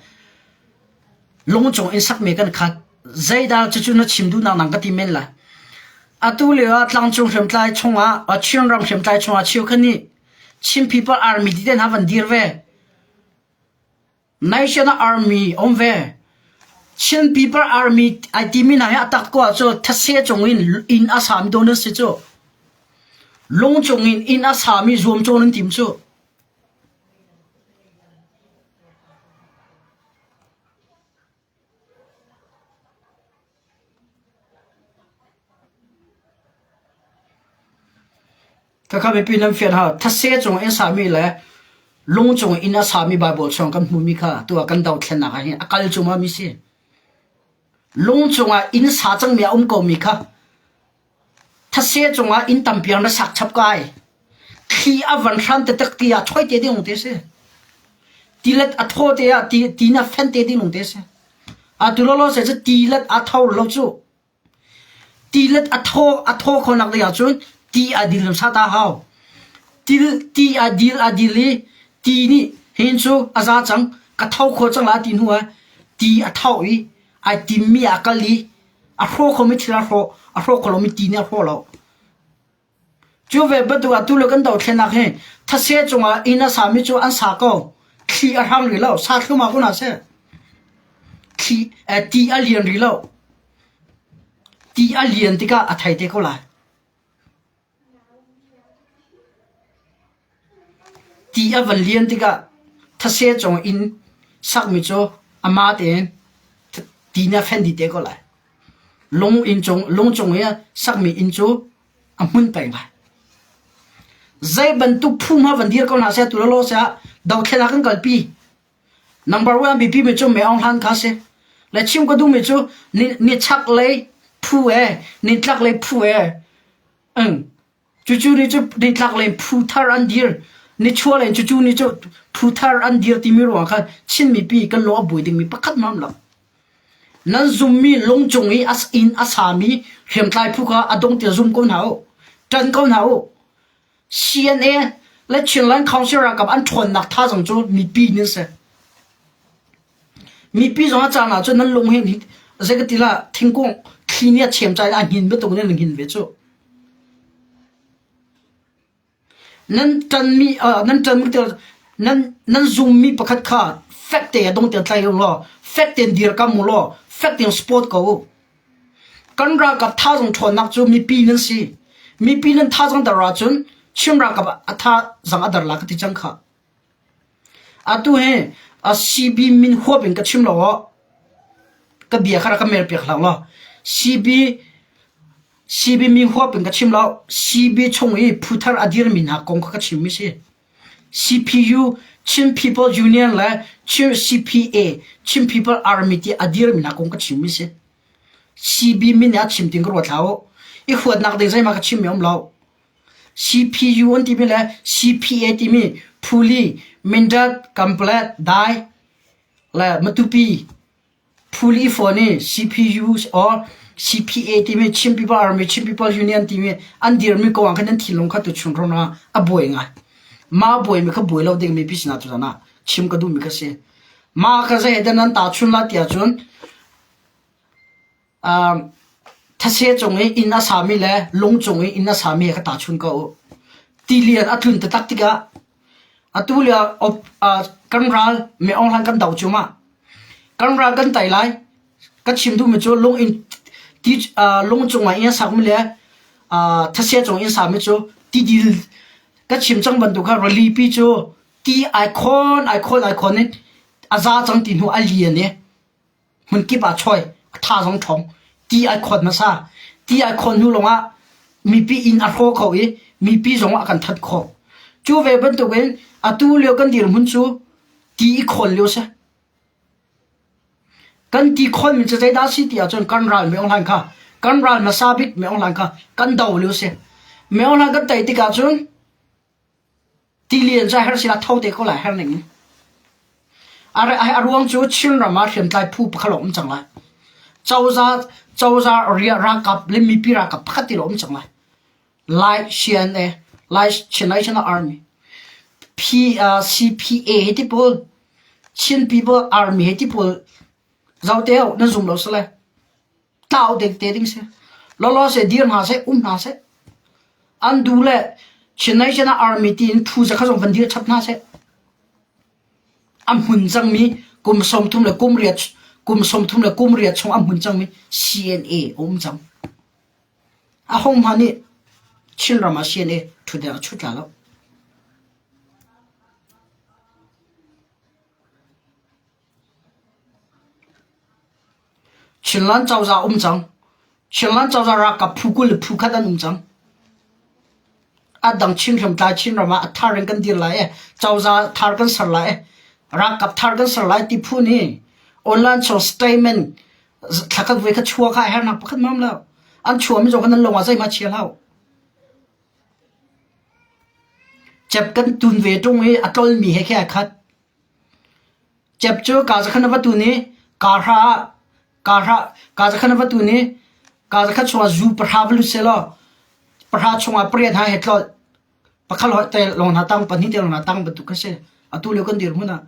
lung cung inn sakmi kan khat. Zeidah cucu na chim duhnak nang ka ti men lai. Atu lio ah tlangcung hriamtlai chungah Chinram hriamtlai chungah cheukhat nih Chin People Army ti te hna van dir ve. National Army um ve. Chin People Army ai timi hna hi a tak ko ahcun thase cung in inn a sami dawn an si cu. Lung cung in inn a sami zuamcawn an tim cu. Khakha mipi nan fian hau. Thase cung inn sami le lung cung inn a sami Bible chung kan hmumi kha tu ah kan dothlennak ah hin a kal cuma mi si. Lung cungah inn sa cangmi a um komi kha thase cungah inn tampiang na sak chap kai. Thli a van hran taktak ti ah choi te ding te si. Tilet a thaw te ah ti ti na fen te ding te si. Atu lawlaw se cu tilet a tho lo cu. Tilet a thaw a thaw khonak ding ahcun ti a dil sa ta hau. Til ti a dil a dil i ti nih hin cu a za cang ka tho kho cang la ti hnu ah ti a tho i ai timmi a kal i a hraw khomi thil a hrawh a hraw kho lomi ti nih a hraw lo. Cu ve bantuk ah tulio kan dothlennak hi thase cungah inn a sami cu an sa ko. Thli a hrang rih lo. Sa thlum ah kun ah seh. Thli eh, ti a lian rih lo. Ti a lian tikah a thei te ko lai. Ti a van lian tikah thase cung inn sakmi cu amah tein ti nih a fenh dih te ko lai. Lung inn cung lung cung i sakmi inn cu a hmun peng lai. Zei bantuk phu hmanh van dir ko hna seh tu lawlaw seh dothlennak kan kalpi. Number one biapi mi cu Mei Aung Hlan kha si. Le chim ka duhmi cu ni, ni chak lei phu e, ni tlak lei phu e, Cucu nih cu nitlaklei phu thar an dir. Nichuahlei in cucu nih cu phu thar an dir timi ruangah khan Chin mipi kan lung a buai dingmi pakhat hmanh um lo. Nan zummi lungcung i inn a sami hriamtlai phu kha a dong tiah zum ko hna u. Ṭan ko hna u. CNA le Chinland Council ralkap an ṭhawnnak thazaang cu mipi nih an si. Mipi zong a caan ahcun nan lung hi zei ka ti lah thingkung thli nih a chem cai a hnin bantuk in nan hnin ve cu. Nan ṭanmi nan ṭanmi nan nan zummi pakhat kha fek te a dong tiang tlai u law fek tein dirkam u law fek tein support ko u. Kan ralkap thazaang ṭhawnnak cu mipi nan si. Mipi nan thazaang dar ahcun Chin ralkap a thazaang a dar la ka ti cang khah. Atu hi a CB min huap in ka chim lo aw. Ka bia kha rak ka mer piak hlah law. CB CB min huap in ka chim lo. CB chung i phu thar a dirmi hna kong kha ka chimmi si. CPU Chin People Union le Chin CPA Chin People Army ti a dirmi hna kong ka chimmi si. CB min nih a chim ting ka ruat hlah u. I huatnak ding zeihmah ka chimmi um lo. CPU an timi le CPA timi Phuli, Mindat, Kamplet, Dai le Matupi Phuli fawn i CPU or CPA timi Chin People Army, Chin People Union timi an dirmi ko ah khan an thinlung kha tuchun ron ah a buai ngai. Mah buaimi kha buai lo dingmi pi sinah tuzan ah chim ka duhmi kha si. Mah kha zei dan nan tahchun la tiah cun Thase cung i inn a sami le lung cung i inn a sami he kha tahchun ko u. Tilian a tlun taktak tikah atu lio kan ral Mei Aung Hlaing kan do cuahmah. Kan ral kan tei lai. Ka chim duhmi cu lung inn ti lung cungah inn a sakmi le thase cung inn sami cu tidil ka chim cang bantuk kha rilipi cu ti ai khawn ai khawn ai khawn in a za cang ti hnu a lian i Hmunkip ah choi, a tha zong ṭhawng. Ti ai khawt hmasa. Ti ai khawt hnu lawngah mipi inn a hraw kho i mipi zong a kan that khawh. Cu ve bantukin atu lio kan dirhmun cu ti i khawn lio si. Kan ti khawnmi cu zeidah si ti ahcun kan ral Myo Hlan kha kan ral hmasa bik Myo Hlan kha kan do lio si. Myo Hlan kan tei tikah cun Tilian cu a herh sinah tho te ko lai her ning in. A ruang cu Chinram ah hriamtlai phu pakhat lawng um cang lai. Cozah cozah ralkap le mipi ralkap pakhat ti lawng um cang lai. Lai CNA, Lai Chin National Army, P, uh, CPA he ti pawl, Chin People Army he ti pawl zoh te nan zum lo sale. Tlau ding te ding si. Lawlaw se dir hna seh, um hna seh. An du le Chin National Army tiin phu zakhat zong van dir chap hna seh. A hmun cangmi kum 30 le kum riat kum 30 le kum riat chung a hmun cangmi CNA a um cang. A hong hma nih Chinram ah CNA. Ṭhutdeng a chut la lo. Chinland cozah um cang. Chinland cozah ralkap phu 20 le phu khat an um cang. A dang Chin hriamtlai Chinram ah a thar in kan dir lai i cozah thar kan ser lai i ralkap thar kan ser lai ti phu nih online chung statement thlakhat voi khat chua kha a hernak pakhat mam lo. An chuami zong kha nan lung ah zeihmah chia hlah u. Cep kan tun ve ṭung i a tlolmi he khi ai khat. Cep cu kaa zakhat na va tun i kaa hra ah kaa hra kaa zakhat na va tun i kaa zakhat chungah zu pahra va lut sehlaw pahra chungah pariat hna he tlolh pakhat holh te lawng hna tang pahnih te lawng hna tang bantuk kha si. Atu lio kan dirhmun ah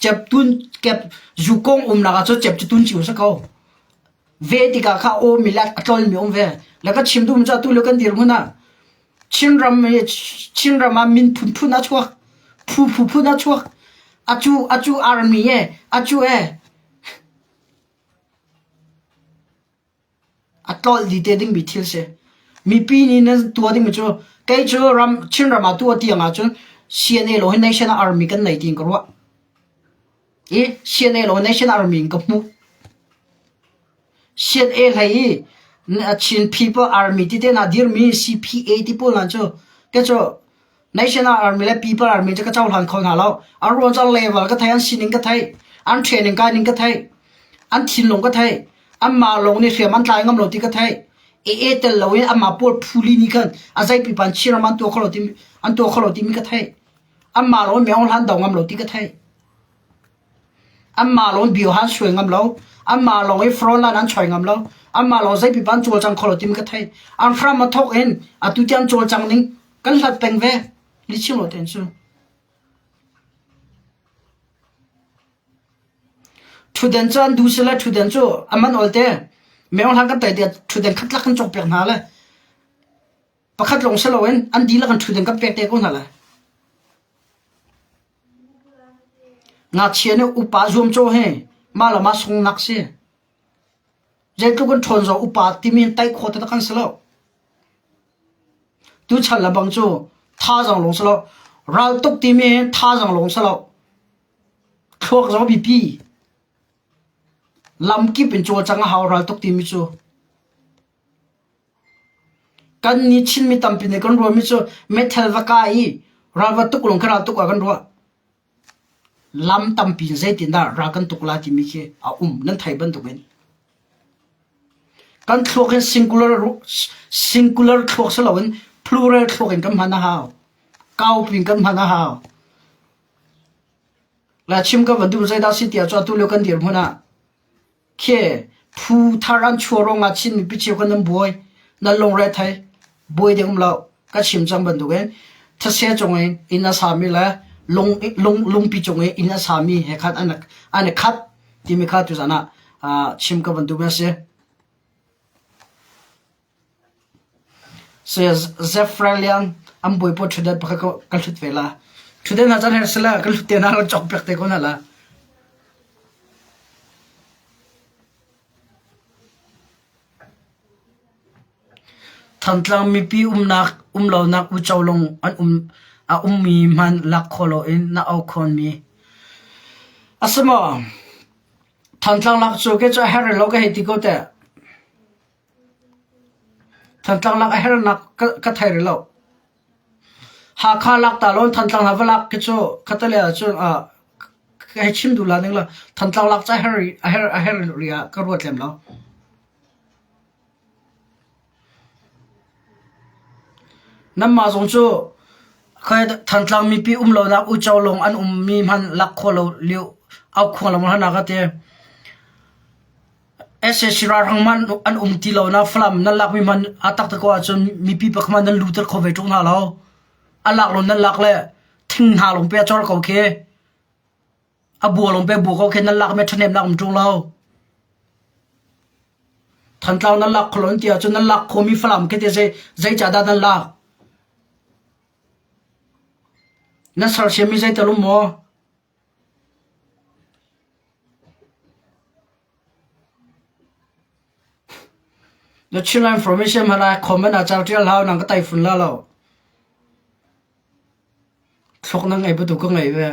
cep tun kep zu kong umnak ah cun cep cu tun cio si ko. Ve tikah kha aw mi le a tlolmi um ve. Le ka chim duhmi cu atu lio kan dirhmun ah Chinram hi Chinram ah min phunphun a chuak. Phu phuphun a chuak. Acu acu army e acu e a tlolh dih te dingmi thil si. Mipi nih nan tuah dingmi cu kei cu ram Chinram ah tuah tiang ahcun CNA lo hi National Army kan nei tiin ka ruah. I CNA lo National Army in ka hmuh. CNA hlei i Chin People Army ti te hna dirmi CPA ti pawl hna cu te cu National Army le People Army cu ka cohlan kho hna lo. An ruang cu an level ka thei, an sining ka thei, an training kai ning ka thei, an thinlung ka thei, anmah lawng nih hriam an tlai ngam lo ti ka thei. AA tel loin anmah pawl phuli nih khan a zeipipa an Chinram an tuah kho lo timi an tuah kho lo timi ka thei. Anmah lawng in Myo Hlan do ngam lo ti ka thei. Anmah lawng bia an suai ngam lo. Anmah lawng i frontline an choi ngam lo. Anmah lawng zeipipa an cawlcang kho lo timi ka thei. An hram a thawk in atu tiang cawlcang ning kan hlat peng ve. Liching lo ten cu. Ṭhutden cu an duh sile ṭhutden cu a man ol te. Meng hlan kan tai tiah ṭhutden khat lak kan cawk piak hna le. Pakhat lawng si loin an dihlak in ṭhutden kan pek te ko hna lai. Ngakchia nih upa zuamcaw hi mah le mah sungnak si. Zeitluk in ṭhawn zong upa timi hin taih khawh taktak an si lo. Tuchan le bang cu thazaang lawng si lo. Raltuk timi hi thazaang lawng si lo. Thluak zong a biapi. Lamkip in cawlcang a hau raltuk timi cu. Kannih Chinmi tampi nih kan ruahmi cu meithal va kah i ral va tuk lawng khi ral tuk ah kan ruah. Lam tampi in zeitindah ral kan tuk lai timi khi a um nan thei bantukin. Kan thluak hi singular, singular thluak si loin plural thluak in kan hman a hau. Kaupi in kan hman a hau. La chim ka van duh zeidah si tiah cu atu lio kan dirhmun ah Khi phu thar an chuah ruangah Chin mipi cio kan nan buai. Nan lungre thei. Buai ding um lo. Ka chim cang bantukin thase cung in inn a sami le lung, lung, lungpi cung i inn a sami he khan an, an i khat timi kha tuzan ah uh, chim ka van duhmi a si. Zephralian an bawipa ṭhutdan pakhat ka hlut ve la. Ṭhutdan hna caan her sila ka hlut te hna rak cawk piak te ko hna la. Thantlang mipi umnak umlonak uico lung an um a ummi hmanh lak khawh loin na aukhuanmi. A si maw? Thantlang lak cu kei cu a herh lo ka hei ti ko teh. Thantlang lak a hernak ka thei rih lo. Hakha lak ta lawn Thantlang hna va lak khi cu khattelei ahcun ka hei chim duh la ning law Thantlang lak cu a her a her a her rih ah ka ruat lem lo. Nanmah zong cu Thantlang mipi um lonak uico lawng an ummi hmanh lak khawh lo lio aukhuang lo hna ka ti. Sac ralhrang hmanh an um ti lo na Falam nan lakmi hmanh a taktak ko ahcun mipi pakhat hmanh nan luter kho ve ṭung hna lo. A lak lo nan lak le thing hna lawng pe a cor ko khi. A bua lawng pe bua ko khi nan lakmi ṭhahnemnak um ṭung lo. Thantlang nan lak kho lo ti ahcun nan lak khomi Falam khi te zei zeicahdah nan lak? Nan sersiammi zeital um maw? Na Chinland information hmanh ah comment ah car ṭial hau nang ka taifun la lo. Thluak na ngei bantuk ka ngei ve.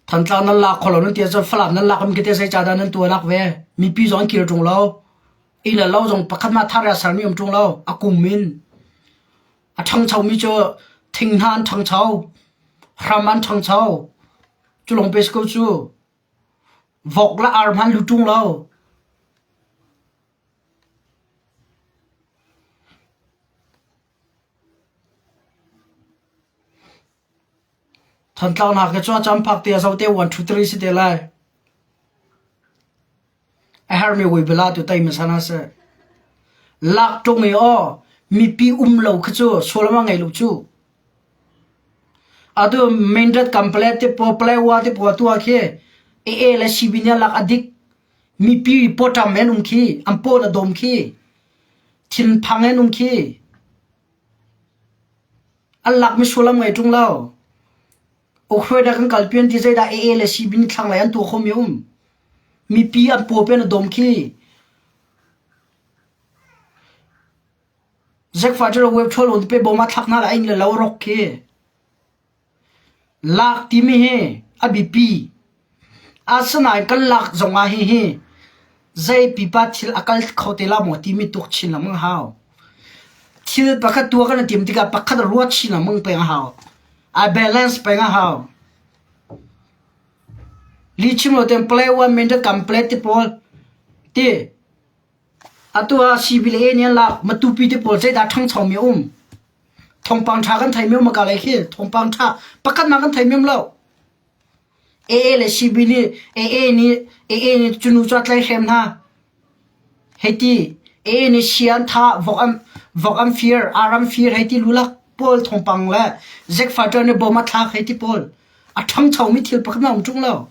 Thantlang nan lak kho lo nan ti ahcun Falam nan lak mi khi teh zeicah dah nan tuah lak ve? Mipi zong an kir ṭung lo. Inn le lo zong pakhat mah thar i a sermi um ṭung lo. A kum in. A ṭhangchomi cu thing hna an ṭhangcho. Hram an ṭhangcho. Cu lawng pe si ko cu. Vok le ar hmanh lu ṭung lo. Thantlang hna khi cu a cam phak te a zo te 1 2 3 si te lai. A hermi vui bala tu tai hmasa hna seh. Lak ṭung i aw mipi um lo khi cu sullam a ngei lo cu. Atu Mindat Kampale te pawl Palawa te pawl tu ah khi AA le CB nih lak a dik. Mipi pawṭam an um khi, an paw na dawm khi, thinphang an um khi. An lakmi sullam ngei ṭung lo. Ukhroi kan kalpi an ti zeidah AA le CB nih thlanglei an tuah khomi um. Mipi an paw pen a dawm khi. Zekfa cu web ṭhawl un pe bawm a thlak hna la inn le lo rok khi. Lak timi hi a biapi. Asinain kan lak zongah hihi zei pipa thil a kal kho te la maw timi tuk chin lengmang a hau. Thil pakhat tuah kan i tim tikah pakhat ruat chin lengmang peng a hau. Ai balance peng a hau. Lihchim lo tein play one minute kan play ti pawl ti Atu ah civil A nih an lak. Matupi te pawl zeidah ṭhangchomi a um? Thawngpang ṭha kan theimi um a ka lei khi. Thawngpang ṭha pakhatnak kan theimi um lo. AA le CB nih AA nih AA nih cunu cu a tlaihhrem hna. Hei ti AA nih sia an thah, vok an vok an fir, ar an fir hei ti lulak pawl thawngpang le Zack Fighter nih bom a thlak hei ti pawl. A ṭhangchomi thil pakhat na um ṭung lo.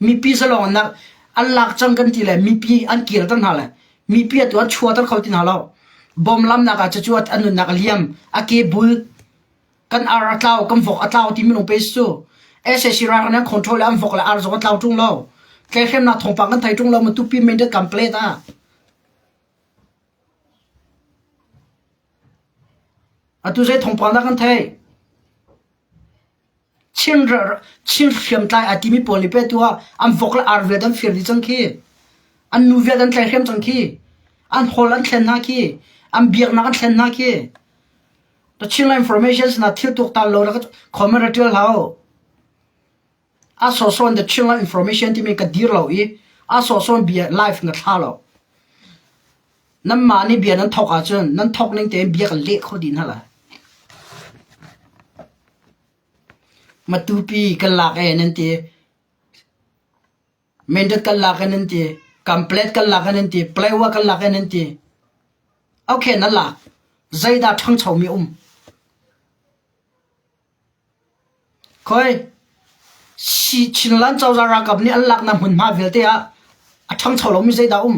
Mipi zalawngnak an lak cang kan ti le mipi an kirter hna le mipi atu an chuahter kho ti hna lo. Bom lamnak ah cucu an nunnak a liam, a ke bul, kan ar a tlau, kan vok a tlau ti minung pe cu. SAC ral an control le an vok le ar zong a tlau ṭung lo. Tlaihhremnak thawngpang kan thei ṭung lo, Matupi Mindat kan plate ah. Atu zei thawngpang dah kan theih? Chin hriamtlai aa timi pawl nih pei atu ah an vok le ar vialte an fir dih cang khi. An nu vialte an tlaihhrem cang khi. An hawl an thlen hna khi. An biaknak an thlen hna khi. The Chinland Information sinah thil tuaktan lo rak comment ra ṭial hlah u. A sawhsawh in The Chinland Information timi ka dir lo i a sawhsawh in bia live na thla lo. Nanmah nih bia nan thawk ahcun nan thawk ning tein bia kan leh kho dih hna lai. Matupi kan lak ee nan ti. Mindat kan lak ee nan ti. Kamplet kan lak ee nan ti. Playwa kan lak ee nan ti. Okay nan lak. Zeidah ṭhangchomi um? Khoi, Chinland cozah ralkap nih an laknak hmunhma vialte ah a ṭhangcho lomi zeidah um?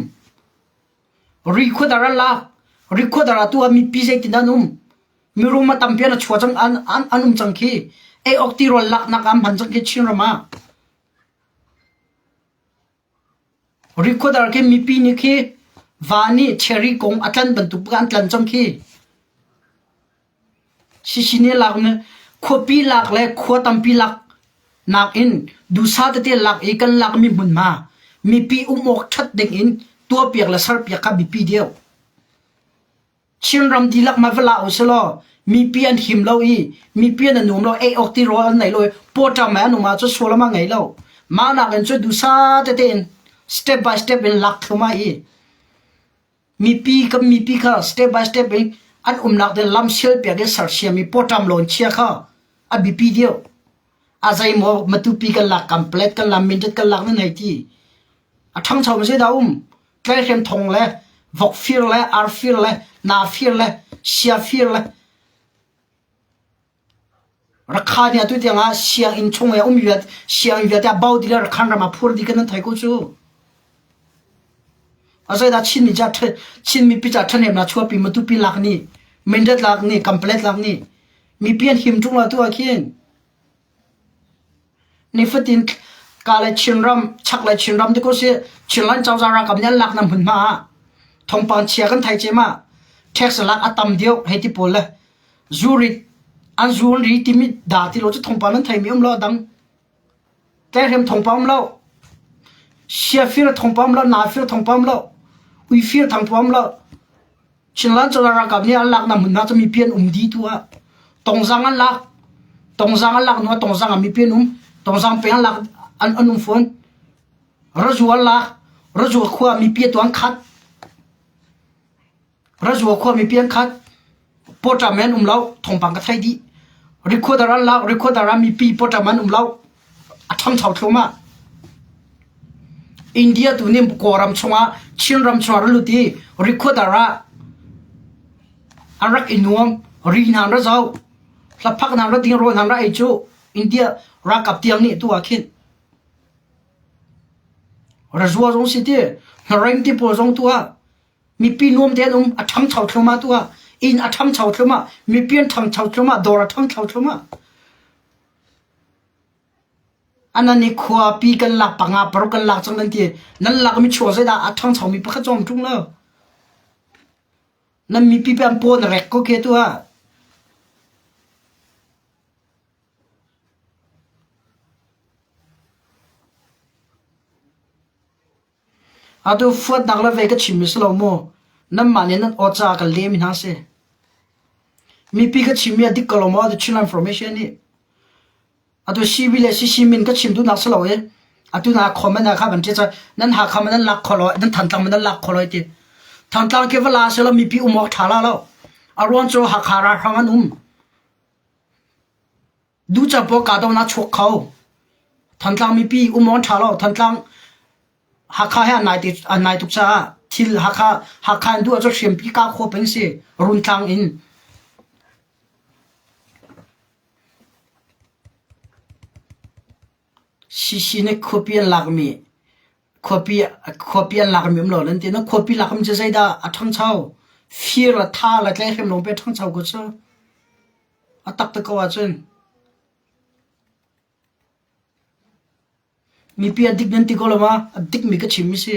Rikhuadar an lak. Rikhuadar ah tu ah mipi zeitin an um? Mirum a tampi an chuah cang an, an, an um cang khi. Ei awk tirawl laknak ah an hman cang khi Chinram ah. Rikhuadar khi mipi nih khi va nih cherry kung a tlan bantuk an tlan cang khi. Sisine lak nih khuapi lak le khua tampi lak nakin duhsah tete lak i kan lakmi hmunhma mipi um awk ṭhat dingin tuahpiak le serpiak kha biapi deuh. Chinram dihlak ma va la usilaw mipi an him lo i mipi an nuam lo ei awk tirawl an nei lo i pawṭam an um ahcun sullam a ngei lo. Mah nakin cu duhsah tete in step by step in lak thluahmah i Mipi kan mipi kha step by step in an umnak ding lam sialpiak in sersiam i pawṭam lawn chia kha a biapi deuh. A zeimaw Matupi kan lak, Kamplet kan lak, Mindat kan lak nan hei ti. A ṭhangcho mi zeidah um? Tlaihhrem thong le vok fir le ar fir le na fir le sia fir le Rakha nih atu tiangah sianginn chung i a um vialte sianginn vialte a bo dih le Rakhan ram ah phur dih kan nan thei ko cu. A zeidah Chinmi ca Chin mipi ca ṭhahnemnak chuahpi Matupi lak nih Mindat lak nih Kamplet lak nih mipi an him ṭung lo tu ah khin nifatin ka le Chinram chaklei Chinram ti ko si Chinland cozah ralkap nih an laknak hmunhma ah thawngpang chia kan thei cem ah tax lak a tam deuh hei ti pawl le zurit An zu an ri timi dah ti lo cu thawngpang nan theimi um lo a dang. Tlaihhrem thawngpang um lo. Siafir thawngpang um lo, nafir thawngpang um lo, uifir thawngpang um lo. Chinland cozah ralkap nih an laknak hmun hna cu mipi an um dih tu ah Tongzang an lak. Tongzang an lak hnu ah Tongzang ah mipi an um. Tongzang peng an lak an, an um fawn. Razu an lak. Razu khua mipi atu an khat. Razua khua mipi an khat. Pawṭam an um lo. Thawngpang ka thei dih. Recorder an lak. Recorder ah mipi pawṭam an um lo. A ṭhangcho thluahmah. India tu nih Kawlram chungah Chinram chungah ra lut i recorder ah an rak i nuam. Ri hna an ra zoh. Hlaphak hna an ra ding rawl hna an ra ei cu India ralkap tiang nih tu ah khin Razua zong si ti Hnaring ti pawl zong tu ah Mipi nuam te an um, a ṭhangcho thluahmah tu ah inn a ṭhangcho thluahmah, mipi an ṭhangcho thluahmah, dawr a ṭhangcho thluahmah. Anan i khuapi kan lak panga paruk kan lak cang nan ti. Nan lak mi chuak zeidah a ṭhangcho mi pakhat zong ṭung lo. Nan mipi pe an paw na rek ko ke tu ah. Atu fuatnak le vei ka chimmi si lo maw? Nanmah nih nan aw caah kan lehmi hna a si. Mipi ka chimmi a dik ko lo maw? Atu Chinland Information nih. Atu CB le CC min ka chim duhnak si lo i atu na comment ah kha van ṭial cang nan Hakha ma nan lak kho lo nan Thantlang ma nan lak kho lo ti. Thantlang ke va la selaw mipi um awk ṭha la lo. A ruang cu Hakha ralhrang an um. Duhcap pawl kahdohnak chuak kho. Thantlang mipi um awk an ṭha lo. Thantlang Hakha he an nai tuk caah thil Hakha Hakha in duh ahcun hriampi kah khawh peng si Runtlang in. CC nih khuapi an lakmi khuapi khuapi an lakmi um lo nan ti. Na khuapi lakmi cu zeidah a ṭhangcho? Fir le tha le tlaihhrem lawng pe a ṭhangcho ko cu. A taktak ko ahcun mipi a dik nan ti ko lo ma? A dikmi ka chimmi si.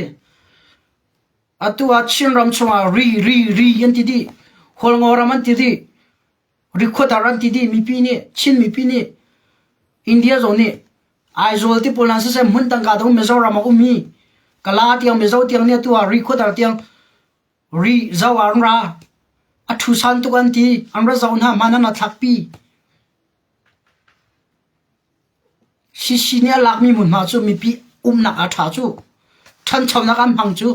Atu ah Chinram chungah ri ri ri an ti dih. Hualngo ram an ti dih. Rikhuatar an ti dih. Mipi nih Chin mipi nih India zong nih Aizawl ti pawl hna siseh hmun tangka dong Mizoram a ummi Kala tiang Mizo tiang nih atu ah Rikhuatar tiang Ri zo ah an ra. A ṭhusan tuk an ti. An ra zoh hna hmanh an ra thlakpi. Sisi nih a lakmi hmunhma cu mipi umnak ah ṭha cu. Ṭhanchonak an hmang cu.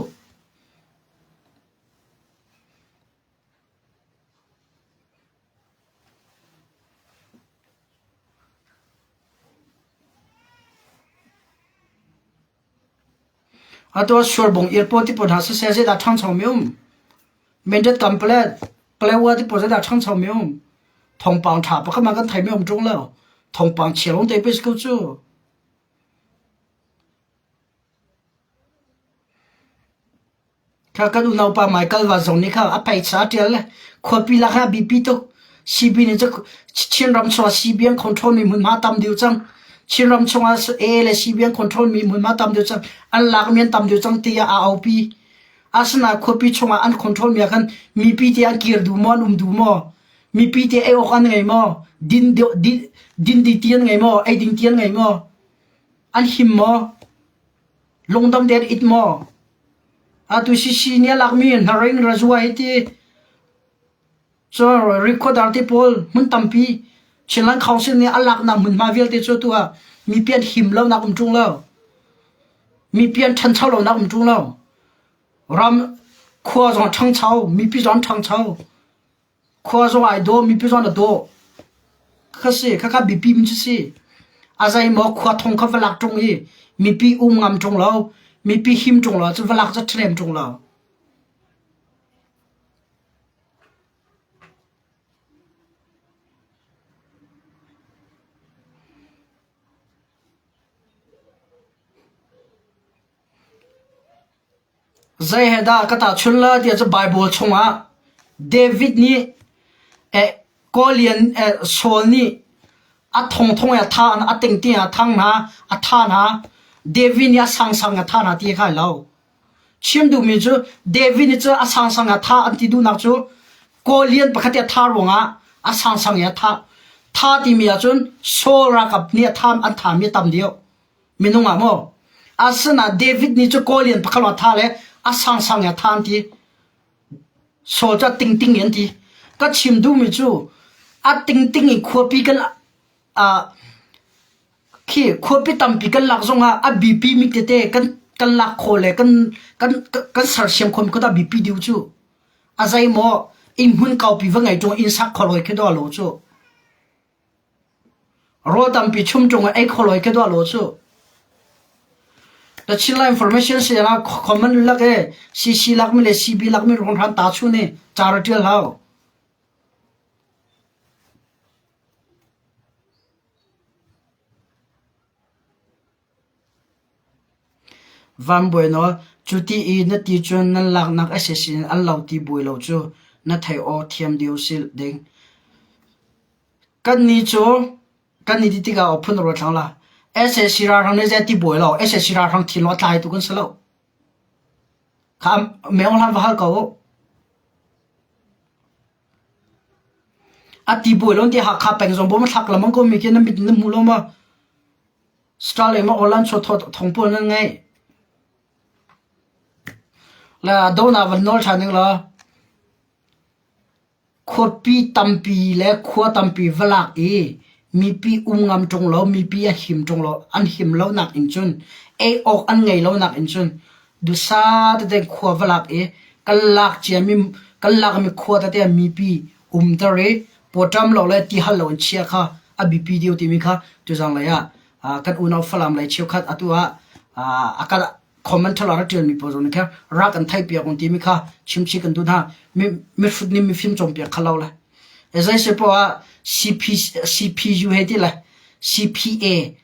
Atu ah Surbung airport ti pawl hna siseh zeidah ṭhangcho mi um? Mindat kam Palawa ti pawl zeidah ṭhangcho mi um? Thawngpang ṭha pakhat hmanh kan theimi um ṭung lo. Thawngpang chia lawng te pei si ko cu. Kha kan unaupa Michael Van zong nih kha a phaisa a ṭial le khuapi lak ah a biapi tuk. CB nih cun Chinram chungah CB an control mi hmunhma tam deuh cang. Chinram chungah AA le CB an control mi hmunhma tam deuh cang. An lakmi an tam deuh cang tiah a aupi. Asinain khuapi chungah an control mi ah khan mipi te an kir duh maw, an um duh maw? Mipi te ei awk an ngei maw? Din din din di ti an ngei maw? Ei ding ti an ngei maw? An him maw? Lungdam tein it maw? Atu sisi nih a lakmi hnaring razua hi ti cun recorder te pawl hmun tampi Chinland Council nih a laknak hmunhma vialte cu atu ah mipi an him lonak um ṭung lo. Mipi an ṭhancho lonak um ṭung lo. Ram khua zong a ṭhangcho, mipi zong an ṭhangcho. Khua zong ai dawh, mipi zong an dawh. Kha si, khakha biapi mi cu si. A zeimaw khua thong kha va lak ṭung i mipi um ngam ṭung lo, mipi him ṭung lo ahcun va lak cu ṭhahnem ṭung lo. Zei he dah ka tahchunh lai tiah cun Baibal chungah David nih eh, Golian eh, Saul nih a thongthong i a tha a tengte a thang hna, a tha hna. David nih a sangsang a tha hna ti kha lo. Chim duhmi cu David nih cun a sangsang a tha an ti duhnak cu Golian pakhat i a tha ruangah a sangsang i a thah. Tha timi ahcun Saul ralkap nih a tham an thami a tam deuh. Minung ah maw? Asinain David nih cu Golian pakhat lawng a tha le a sangsang in a tha an ti. Saul cu a tingting in an ti. Ka chim duhmi cu a tingting in khuapi kan ah khi khuapi tampi kan lak zongah a biapi mi tete kan kan lak khawh le kan kan kan sersiam khawhmi kha a biapi deuh cu. A zeimaw inn hmun kaupi va ngei ṭung inn sak kho khi dawh lo cu. Rawl tampi chum ṭung i ei kho loi khi dawh lo cu. The Chinland Information sian ah comment lak e CC lak mi le CB lak mi rong hran ta chu ni ca ra ṭial hau. Van buai nawl, cuti i na ti cun nan laknak a si sin an lo ti buai lo cu na theih awk thiam deuh si ding. Kannih cu kan i ti tikah aw phun ruat hlang la. SAC ralhrang nih zei ti buai lo, SAC ralhrang thin lo a tlai tu kan si lo. Kha meong hlan va hal ko u. A ti buai lo ti Hakha peng zong bom thlak lamang ko mi khi na mit na hmu lo ma? Star le ma online chaw thong pawl nan ngei. La do na van nawl than ding la. Khuapi tampi le khua tampi va lak i mipi um ngam ṭung lo, mipi a him ṭung lo, an him lonak in cun ei awk an ngei lonak in cun dusa tete khua va lak i kan lak ciami kan lakmi khua tete ah mipi umter i pawṭam lo le tihal lo in chia kha a biapi deuh timi kha tuzang lei ah kan unau Falam lei cheukhat atu ah a kan comment ṭhalo a ṭialmi pawl zong nih khan rak kan theihpiak un timi kha chimchih kan duh hna. Mihrut nih mifim cawnpiak kha lo le. Zei poah ah CP, CPU he ti le CPA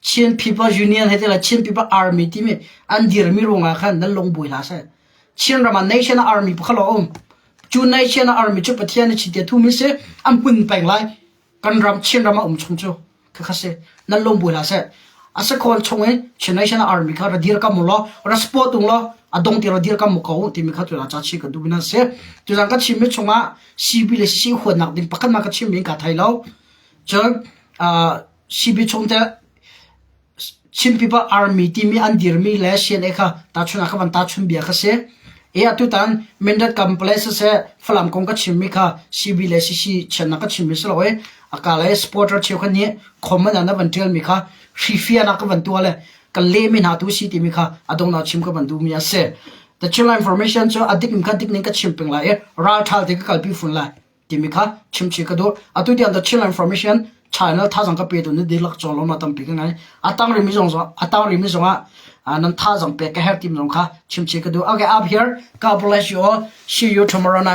Chin People Union he ti le Chin People Army timi an dirmi ruangah khan nan lung buai hlah seh. Chin ram ah Nation Army pakhat lo um. Cu Nation Army cu Pathian nih chitia thumi si an hmun peng lai. Kan ram Chin ram ah um chung cu khakha si nan lung buai hlah seh. A si khawn chung i Chin Nation Army kha ra dir kam u law ra support ung law a dong ti ra dir kam mu ko timi kha tu ca chi ka duh na si. Tuzan ka chim mi chungah CB le CC huatnak ding pakhat ma ka chim mi ka thai lo. Cun CB chung te Chin People Army timi an dirmi le CNA kha tahchun ah ka van tahchun bia kha si. E atutan Mindat Complex siseh Falam kong ka chimmi kha CB le CC chiatnak ka chimmi si lo i aka le supporter cheukhat nih comment ah na van ṭialmi kha hrifian ah ka van tuah le ka lehmi hna tu si timi kha a donghnak chim ka van duhmi a si. The Chinland Information cu a dik ning kha dik ning ka chim peng lai i ralṭhal te ka kalpi fun lai. timi kha chimchih ka duh. Atu tiang the Chinland Information channel thazang ka petu ni dihlak cawng lawmnak tampi ka ngei. A tang rimi zong a tang rimi zong ah nan thazang pek ka herh tim zong kha chimchih ka duh. Okay, up here. God bless you all. See you tomorrow night.